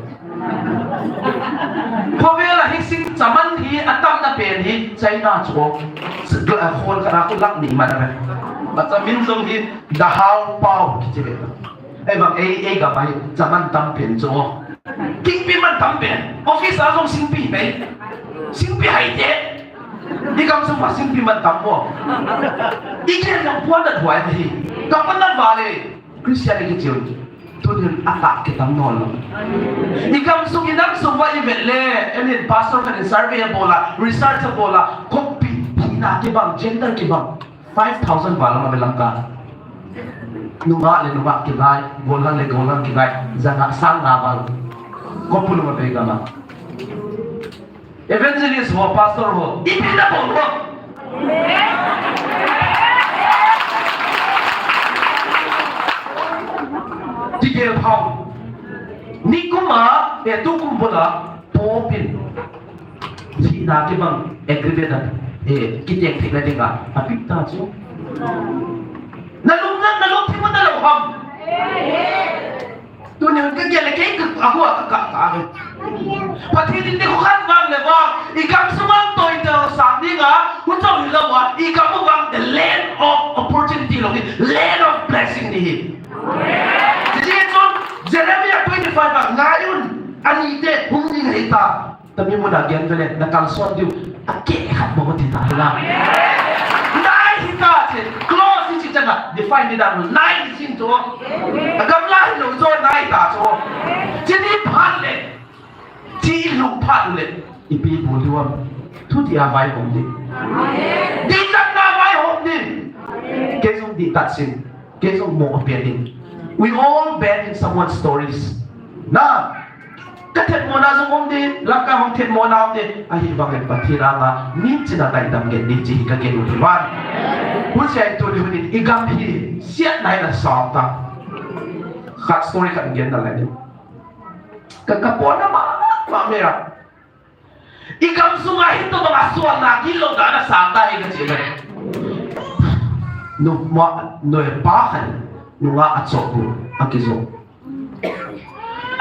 Khovel a hi sing chaman hi atamna pen hi China chu. Khol khat a khu lakh ni man a ve. Acha min jong hi Dahao Pao kichi ve. Ei bang ei, ei gam a hi chaman tam pen chu. Kingpi man tam pen. Office a jong singpi hi ve. Singpi hai te. I gamsung uva singpi man tam mo. I ken lang puan dan huai hi. Ka pan dan vale. Christian i kichiu. Tunin a tak kitam non lo. I gamsung i namsung uva i vet le. Enin pastor khat in survey a bola, research a bola. Khopi hina kibang, gender kibang. Five thousand val a um e Lamka. Nungah le nungah kingai, gollhang le gollhang kingai, janga sang nga val. Khopi lama bei gama. Evangelist ho, pastor ho, ipi nabol ho. Tigel phau. Nikum a, eh, tukum bula, Pope in. Hina kibang agreement a, eh, kiteng thei na dinga, apit ta chu. Nalung na, nalung thim na lo ham. Tunin ka gel le kei ka, a hua ka, ka, ka, ka. Pathen in nikho khat vang le vang, i gamsung a toiteu sang dinga, hu chau hilou a, i gam u vang the land of opportunity lo, land of Blessing ni hi. Hiche chun Jeremiah twenty-five a ngai un, anite hung ding ahi ta. Tami muna gen vele, na kalson diu, akeh khat bou ti ta hila. Nai hi ta che, clause hi chi changa, define ni dan, nai hi sin to. Agamla hilou jo nai ta cho. Chini phat le, chi lung phat le, ipi bol diu am. Thuti a vaihom ding. Dichatna vaihom ding. Kei jong dichat sin. Kei jong mo a pia ding. We all been in someone's stories. Na, ka thetmona jong um ding, Lamka hung thetmona um ding, ahivangin Pathen anga min china ngaidam ngen ding, hiche hi ka gen u hi van. Hunsei tuni hunin, i gam hi, siatna in asang ta. Khat story khat gen nalai ding. Ka, ka pona ma, ma mera. I gam sunga hitobang a sualna gilou dan asang ta hi kachi ve. Numa, nupa khat, nunga achohgut, akijou.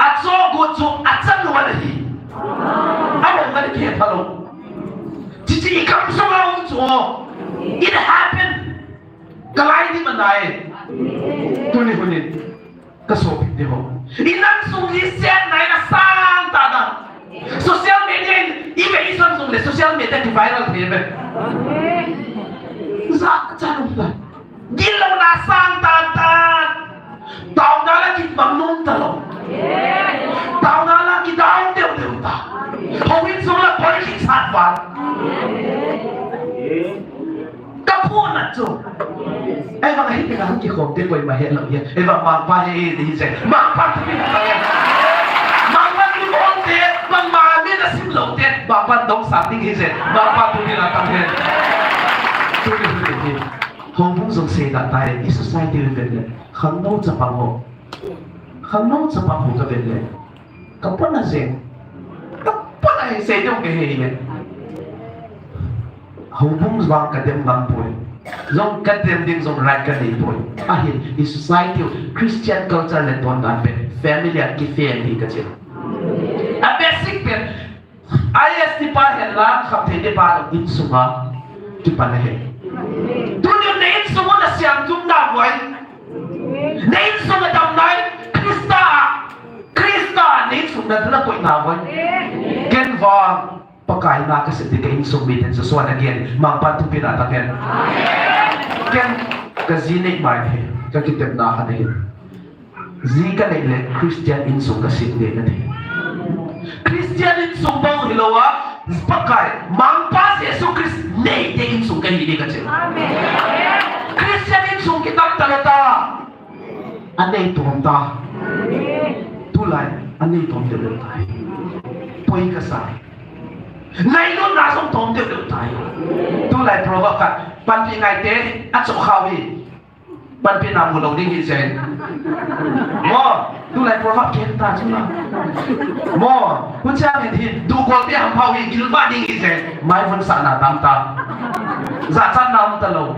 Achohgut chu achanu ana hi. Among ana kihe phalou. Chichi i gam sunga um chu. It happened. Kalai di manai. Tuni hunin. Ka sopite ho. I nam sung hi siatna in asang ta da. Social media in, i ve i son sung le social media ki viral thei ve. Jachat um ta. Gilouna asang ta ta. Taona la kibang nom talou. Taona la kidou deu deu ta. Houin sung la politics hat val. Ka phone a chu. Ei vang hi ka hung kikhom te koima helou hi. Ei vang Mangpa hi hi hi se. Mangpa thupina tang e. Mangpa thupina te, bangma min asim lou te, Mangpa dong sa ding hi se. Mangpa thupina tang e. Tuni hi hi. Houbung jong sei da tai, i society vet le. Khangnou chapang ho. Khangnou chapang ho ka vet le. Ka pona jeng. Ka pona hi sei dong ke he le. Houbung vang ka dem ngam poi. Jong ka dem ding jong right ka nei poi. Ahin, i society, Christian culture le don dan pen, family a kifel hi kachi. A basic pen, I S T pa hen la, khamthei te pa lo insunga, kipan ahi. Tuni na insung u na siam tum na voi. Na insung a dam nai, Krista, Krista, na insung na dala koi na voi. Ken vang, Pakai na ka siti ka insung miten Joshua na gen, Mangpan thupina tang hen. Ken ka ji nei mai he, ka kitepna khat ahi. Ji ka nei le Christian insung ka siti ka ti. Christian insung bou hilou a, Pakai, Mangpa Jesu Christ nei te insung ka hi di ka ti. Christian insung kitam ta le ta. Anei tom ta. Tulai, anei tom deu deu ta. Poi ka sa. Nai lo na song tom deu deu ta. Tulai proverb khat, panpi ngai te, achoh khao hi. Panpi na mu lou ding hi jen. Mo, tulai proverb ken ta chu na. Mo, hun cha hin hi, du gol te ham phao hi, gilva ding hi jen. Mai vun sa na tam ta. Jachat na um ta lou.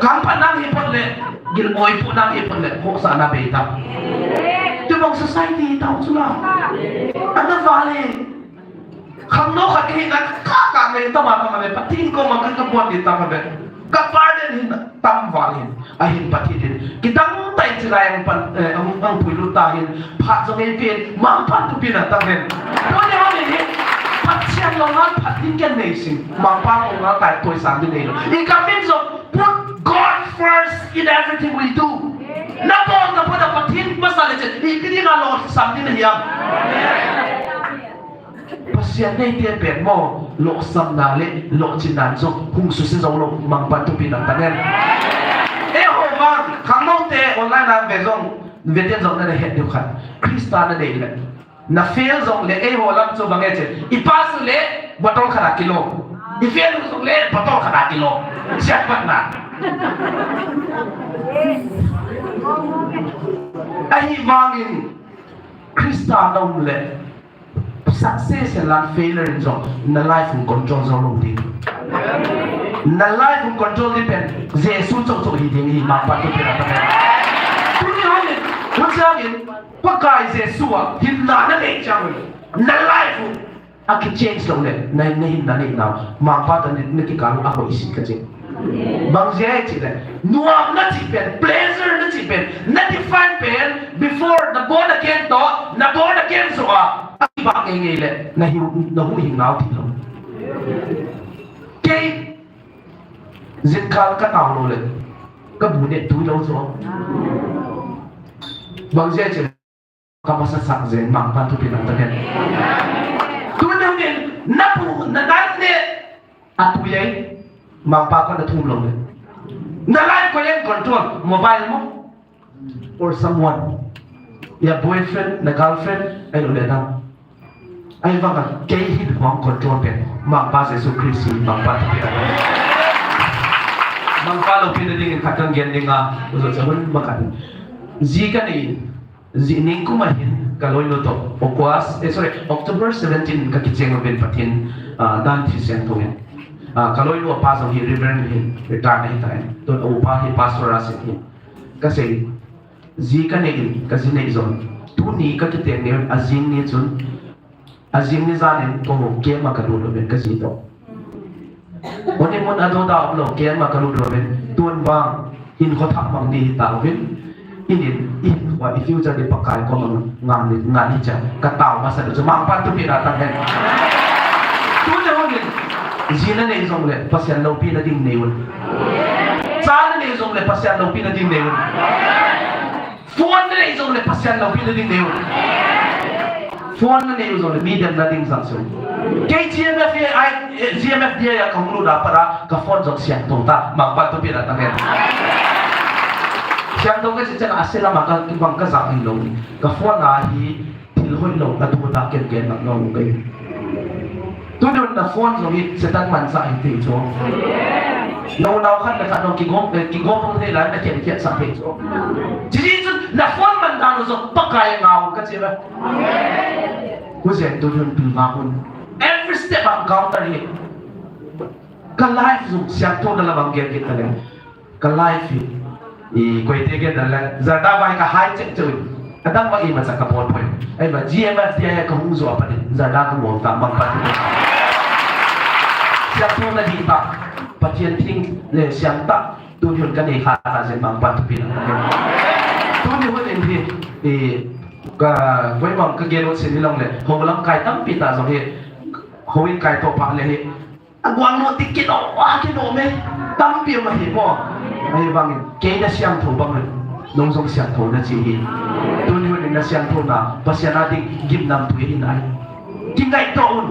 Kam pan nang hi phot le. Gil oi pu nang i pun le, ho sa na be ta. Tu bang society ta chu la. Ana vale. Khangnou khat hi na ka ka me ta ma ka ma le, Pathen koma ka ka bon di ta ma be. Ka pardon hin tam val hin. Ahin Pathen hin. Kidang tai chi lai ang pan, eh, ang, ang pui lu ta hin. Phat jong ei pen, Mangpan thupina tang hen. Poi le ha ni hin. Pathen lo ngal phat hin ken nei sing. Mangpan lo ngal tai toi sang di nei lo. I ka min jong Put God first in everything we do. Na bol na bol na Pathen masa le chen, ipi dinga lolsam ding na hiam. Pasian nei te pen mo, lolsam na le, lolchin na jong, hung suse jong lou, Mangpan thupina tang hen. Eiho vang, khangnou te online a ve jong, ve te jong na het diu khat. Christa na nei le. Na fail jong le, eiho lam chu bang e che. I pass u le, bottle khat a kilo. I fail u jong le, bottle khat a kilo. Siat pat na. Ahivangin, Christa na um le, success le failure in jong, na life hung control jong lou ding. Na life hung control ding pen, Jesu chou chou hi ding hi, Mangpan thupina tang hen. Tuni hon in, hun chang in, Pakai Jesu a hinna na nei chang u, na life u a ki change lou le, na, na hinna nei nau, Mangpa toh na, na kikal u a hoi si ka ching. Bang jeh chih le, nuam na chih pen, pleasure na chih pen, na define pen, before na born again toh, na born again joh a, akibang ngeingei le, na hiu, na huhhing nau thei lou. Kei, jingkah ka tao lou le, ka bu ne tui lou joh. Bang jeh chih le, ka masa sah jeng, Mangpan thupina tah hen. Tuni hin, na bu, na dan ne, atui ai, Mangpa koma na thum lou le. Na life koi in control, mobile mo, or someone. Ya boyfriend, na girlfriend, ahilou le na. Ahivang a, kei hin hung control pen, Mangpa Jesu Christ hi, Mangpa thupina. Mangpa loupina dingin khat kang gen ding a, u jo cha hun ma khat. Ji ka nei, Ji nikum a hin, ka loinu toh, August, eh, sorry, October seventeen ka kicheng uvin Pathen, ah, dan thi seng thou in. Ah, ka loinu apa jong hi Reverend hin, retire na hi tai. Tun a upa hi pastor a sin hi. Ka sei, ji ka nei in, ka ji nei jong. Tuni ka kiteng ni, ajing ni chun, ajing ni jan in kong camp a ka lut uvin ka ji toh. Honeymoon a doda umlou, camp a ka lut uvin, tun vang, hinkho thah mang ni hi tauvin, in in, hinkho i future ni Pakai koma ngan ni, ngan ni cha, ka tao masa chu Mangpan thupina tah hen. Tuni hun in, ji na nei jong le, Pathen loupina ding nei un. Cha na nei jong le, Pathen loupina ding nei un. Phone na nei jong le Pathen loupina ding nei un. Phone na nei jong le mi demna ding jang chu. Kei G M F D I, eh, G M F D I a ka hung lut a pat a ka phone jong siangthou tah, Mangpan thupina tah hen. Siangthou ka chih chan a, ase lam a ka kibang ka jang hilou. Ka phone a hi thil hoilou, ka thu ta ken ken nak nong kei. Tuni hun na phone jong hi Satan manchah hi thei chu. Na unau khat le khat nong kigom, eh, kigom thei lai na ken ken sah thei chu. Chijeh chun na phone man dan u jong Pakai ngah un ka chi ve. Hujen tuni hun pilvang un. Every step a counter hi. Ka life jong siangthouna lam a gen kit ta le. Ka life hi, i, koite gen dan le, Zarda vai ka hai cheh cheh uvin. Adang vang imacha ka bol poi. Ahivang G M F D I a ka hung jou a pat in, Zarda ka bol ta, Mangpan thupina. Siangthouna dih tah, Pathen theng le siang tah, tuni hun ka nei kha tah jeh in Mangpan thupina. Tuni hun in hi, i, ka, koima ka gen u sin hilou le, hou lamkai tampi tah jong hi, houin kai toh phat le hi, a guang lou ti kino, a kino me. Tampi um ahi mo. Ahivangin, kei na siangthou bang in, nang jong siangthou na chi hi. Tuni hun in na siangthouna, Pathen a ding gimnamtui ahi nai. Kingaito un.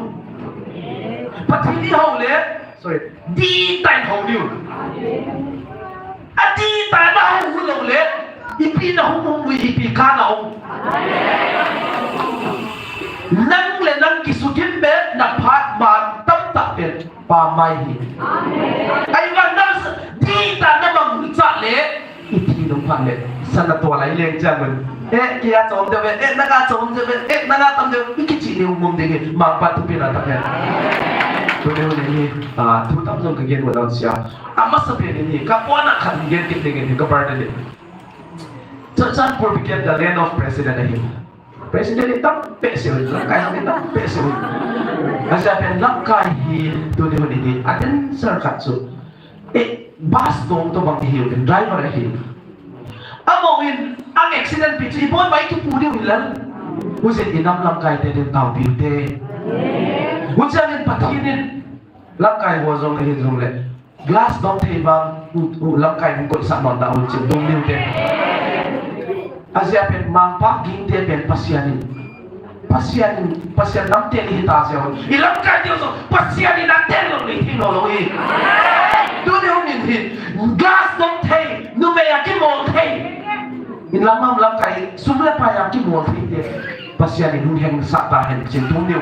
Pathen i hou le, sorry, dihtah in hou diu. Adihtah in na hou lou le, ipi na hung hung ui, ipi kana um. Nang le nang kisugim be, na phat man tamtah pen. Pa mai hi. Ahivang nang s-, dihtah na mang chah le, i thi nung phat le, sana to lai leng chang un. Eh, kei a chom deuh ve, eh, nang a chom deuh ve, eh, nang a tam deuh, i kichi ni um um ding hi, Mangpan thupina tah hen. Tuni hun hi, ah, thu tam jong ka gen u dong sia. Amasa pen hi, ka pona khat gen kit ding hi, ka birthday. Churachandpur became the land of president ahi. President hi tam behseh uvin, lamkai hon hi tam behseh uvin. Ajeh pen lamkai hi tuni hun hi, a dancer khat chu. Eh, bus tong toh bang hi uvin, driver ahi. Amahon, ang accident pi chu, ibon mai kipu diu hilal. Hujeh in i nam lamkai te din taopiu te. Hujeh in Pathen in, lamkai ho jong ahi jong le. Glass dong thei vang, u, u, lamkai hung koisah non ta u chin dong niu te. Ajeh pen Mangpa ging te pen Pasian in. Pasian in, Pasian nam te ni hita jeh un. I lamkai diu jong, Pasian in a ten lou ni thim lou lou hi. Tuni hun in hi, glass dong thei, numei a kimol thei. I lam mam lamkai, sum le pai a kimol thei te. Pasian in hung heng sah ta hen chin dong niu.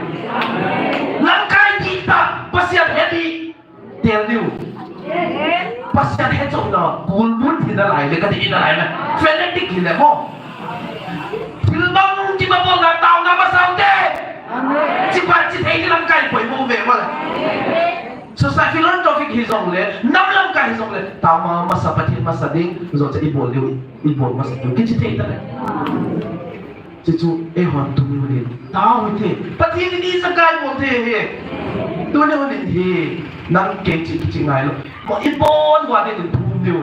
Lamkai dihtah, Pasian he di. Tel diu. Pasian he chou na, kulmun hi nalai le, kati hi nalai le. Fanatic hi le mo. Thil bang kimabolna taona masa u te. Chi phat chi thei lamkai poimo ve mo le. Society philanthropic hi jong le, nam lamkai hi jong le, taona masa, Pathen masa ding, jong cha i bol diu, i bol masa diu. Kichi thei ta le. Chuchu eihon tuni hun in tao hite. Pathen in ijakai bol thei hi. Tuni hun in hi. Nang kei chi kichi ngai lou. Mo ibon uva ding in thum diu.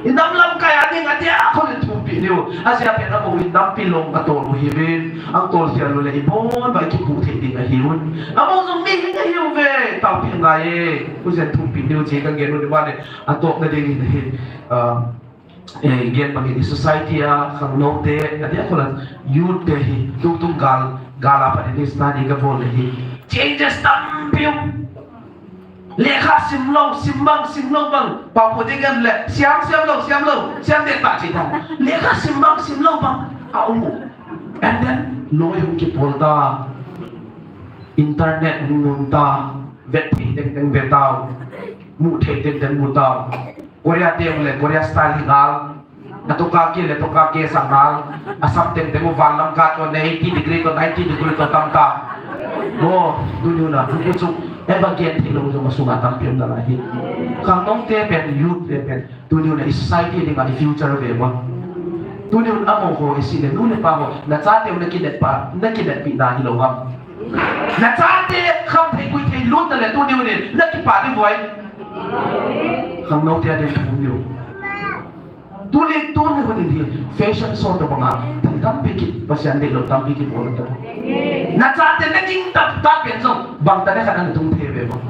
Inam lamkai a ding adia khun in thumpi diu. Ajeh pen amau in nampi long atol u hiuvin. Atol khel uleh ibon uva ikipu thei ding ahiuvin. Amau jong mihing ahiuve. Taopi ngai e. Ujeh thumpi diu chi kagel u ni vale. Atop na ding in hi. Ah, eh, gen bang in society a khangnou te, adia khun a youth te hi, tung tung gal, gal a pat in study kabol le hi. Changes tampi um. Lekha sim lou, sim bang, sim lou bang. Papu ding em le, siam, siam lou, siam lou, siam de ta chi ta. Lekha sim bang, sim lou bang. A um. And then, loi hung kipol ta. Internet hung um ta. Vet thei teng teng vet tau. Mu thei teng teng mu tau. Korea te le Korea style hi ngal. Atoka ke le toka ke sa ngal. Asam teng teng u van lam ka to ne eighty degree to ninety degree to tam ta. Mo, tuni u na, tuni u chu, eva gen thei lou jong asunga tampi um nalai hi. Khangnou te pen, youth te pen, tuni u na i society dinga i future ve mo. Tuni u na mo ho i si le, nu le pa ho, na cha te u na kinet pa, na kinet pi na hi lou ham. Na chate kham thei pui thei lut na le tuni u ni na kipa di voi. Khangnou te a ding thum ni u. Tuni, tuni u ni hi fashion show to banga. Tampi ki, Pathen deilou tampi kibol to. Na chate na king tap tap pen jong. Bang ta na khat na tung thei ve bang.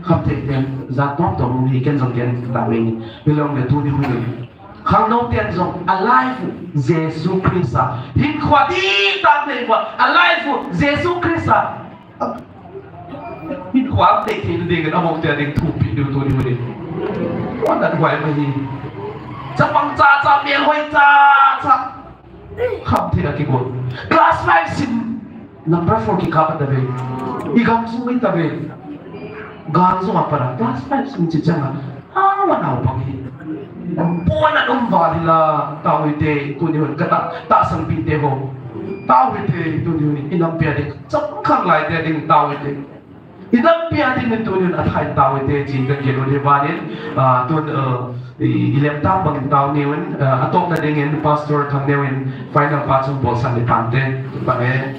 Kham thei ten, jat tom tom hi ken jong ken ta ve ni. Hilou le tuni u ni. Khangnou ten jong alive Jesu Christa. Hinkho ding tah nei uva. Alive Jesu Christa. Hinkho nei thei ding in amau te ding thupi diu tuni u ni. Wan dan huai ma hi. Chapang cha cha, mel hoi cha cha. Kham thei a kigol. Class five sim number four kikap ta ve. I gam sung i ta ve. Gal sung a para class five sim chi chang a. A wan au pang hi. Pon a um val hi la tao hi te tuni hun ka ta ta sang pi te ho. Tao hi te tuni hun i lam pia ding. Chapang khang lai te ding tao hi te. I dampi a ding in tunin a thai tao ite chin kan gel u hi vanin, ah, tun, ah, i, i lem tang bang tao niu in, ah, a tawpna dingin Pastor Thangneu in final pa chung bol san ni tante. Tun bang e.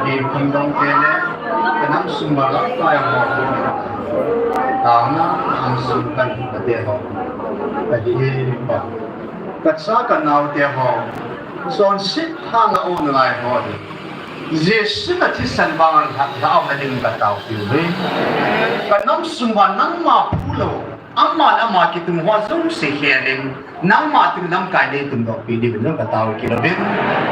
Ni khundong te le, kanam sung ba lamkai ho. Taona, nam sung kan te ho. Ka hi pa. Ka cha ka nao te ho. Chonset thang a um nalai ho. Jesu na thisan vang a lha, lha na ding ka taopi uve. Kanam sung ba nangma phu lou. Ama le ama kitung ho jouse khel in, nangma tun lamkai nei tundoh pi diuvin jong ka taopi uvin.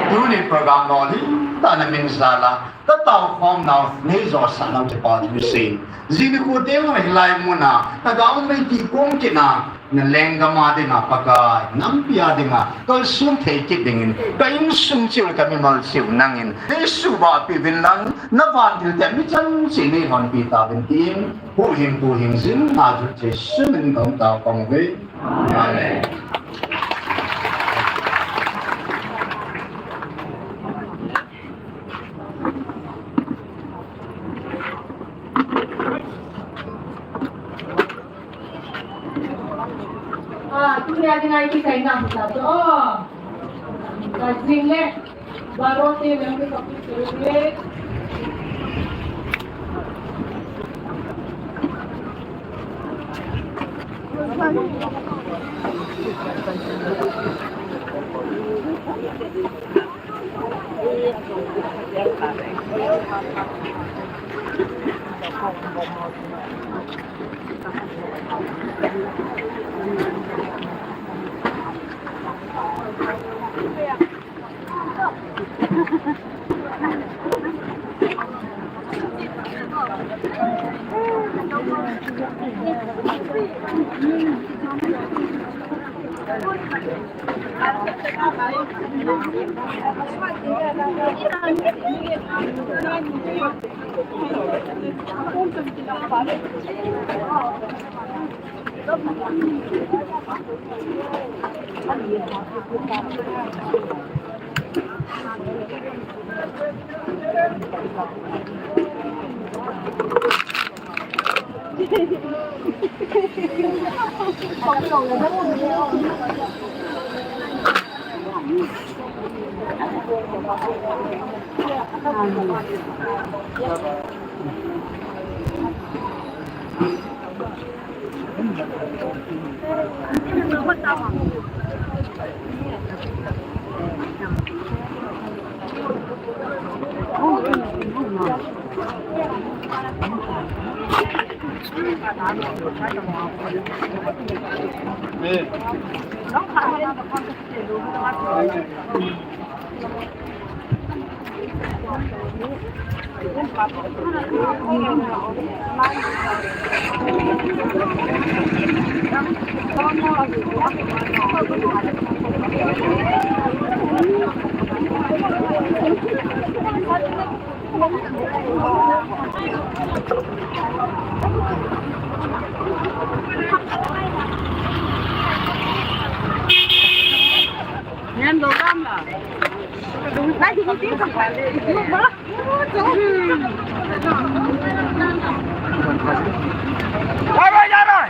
Tuni program lolhing tah na min jal a, ka taokhom nau, nei josah nau chu pa thu sei. Jing nikho teng hilai mun a, ka ga um mei ti kong kit na, na lenggam a ding a Pakai, nampi a ding a, kalsong thei kit dingin, ka insung cheh le ka mimal cheh nangin, nei suhbahpi uvin lang, na vantil te mi chan cheh nei honpi tauvin tin, Huhhingpu hingjing na chu Jesu min in ka hung taokhom uve. Amen. Ah, tunia dinga ikisai na hita to. Oh. Ka jing le. Baro te lang ke topic kere. Nyan lo lam la. Ba di ko tin ko ba. Yarai, yarai.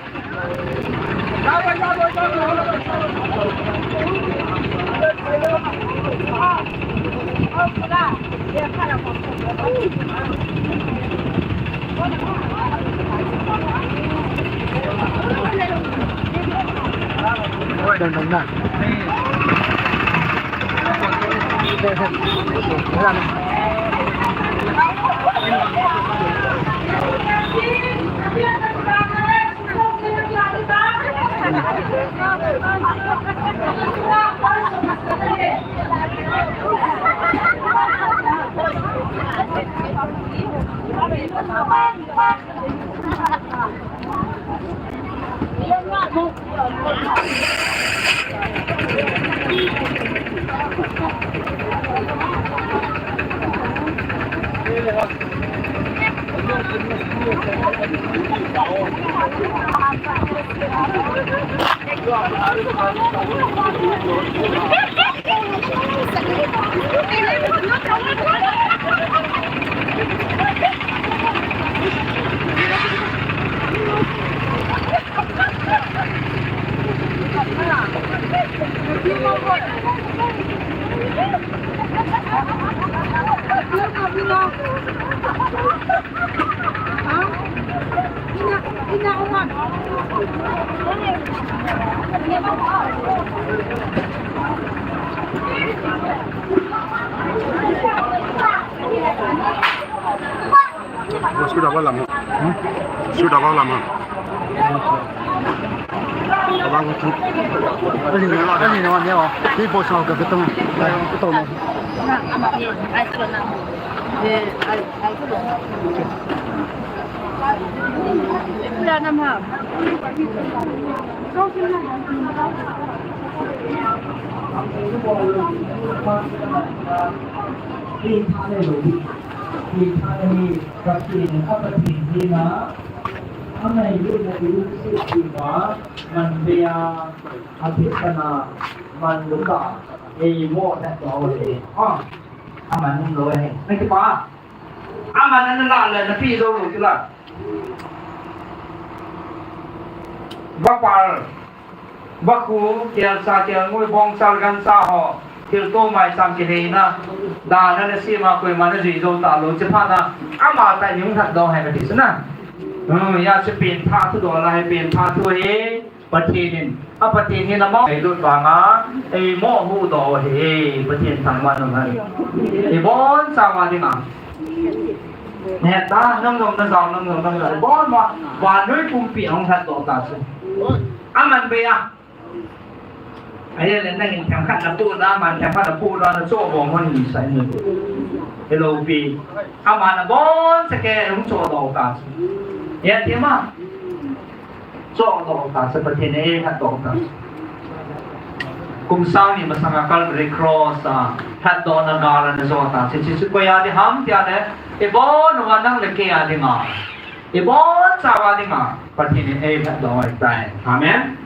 Sudah malam. Hmm? Sudah malam. Abang tu. Ani, ani nawa ni oh. Ni bos mau ke betul. Betul ni. Pathen a Pathen hina, angailutna ilungset uva, man beiya, athipna, man luta, eimo na to le. Ha, aman um lou ahi. Na kipa. Aman ana la le, na pi jou lou kila. Vapal. Vakhu, kelsa, kelngoi, bongchal, gancha ho, thilto maicham kiheina, dan ana sema koima na jui jou talou, chuphat na, ama tah in hung lhatdoh hen kati chu na. Hmm, hijeh chun pengthah thudol ahi, pengthah thu hi, Pathen in, a Pathen in ama, eilut vanga, eimo huhdoh u ahi, Pathen thangvah in um hen. Ibonchauva dinga. Neh ta, nang jong na jao, nang jong na jao. Ibon uva, vannoi pumpi ahung lhatdoh ta chu. Aman beiya. Ahile nangin themkhat na pu na, aman themkhat na pu na, na chohbom hon ni sa ni. Hello pi. Aman aboncha kei hung chohdoh ta chu. Ya ti ma. Chohdoh ta chu, Pathen in eilhatdoh ta. Kum sang ni masanga Calvary Cross a lhatdohna gal ana jo ta chu. Chu, chu koi a ding ham tia le, ibon uva nang le kei a dinga, ibonchauva dinga Pathen in eilhatdoh ahitai. Amen.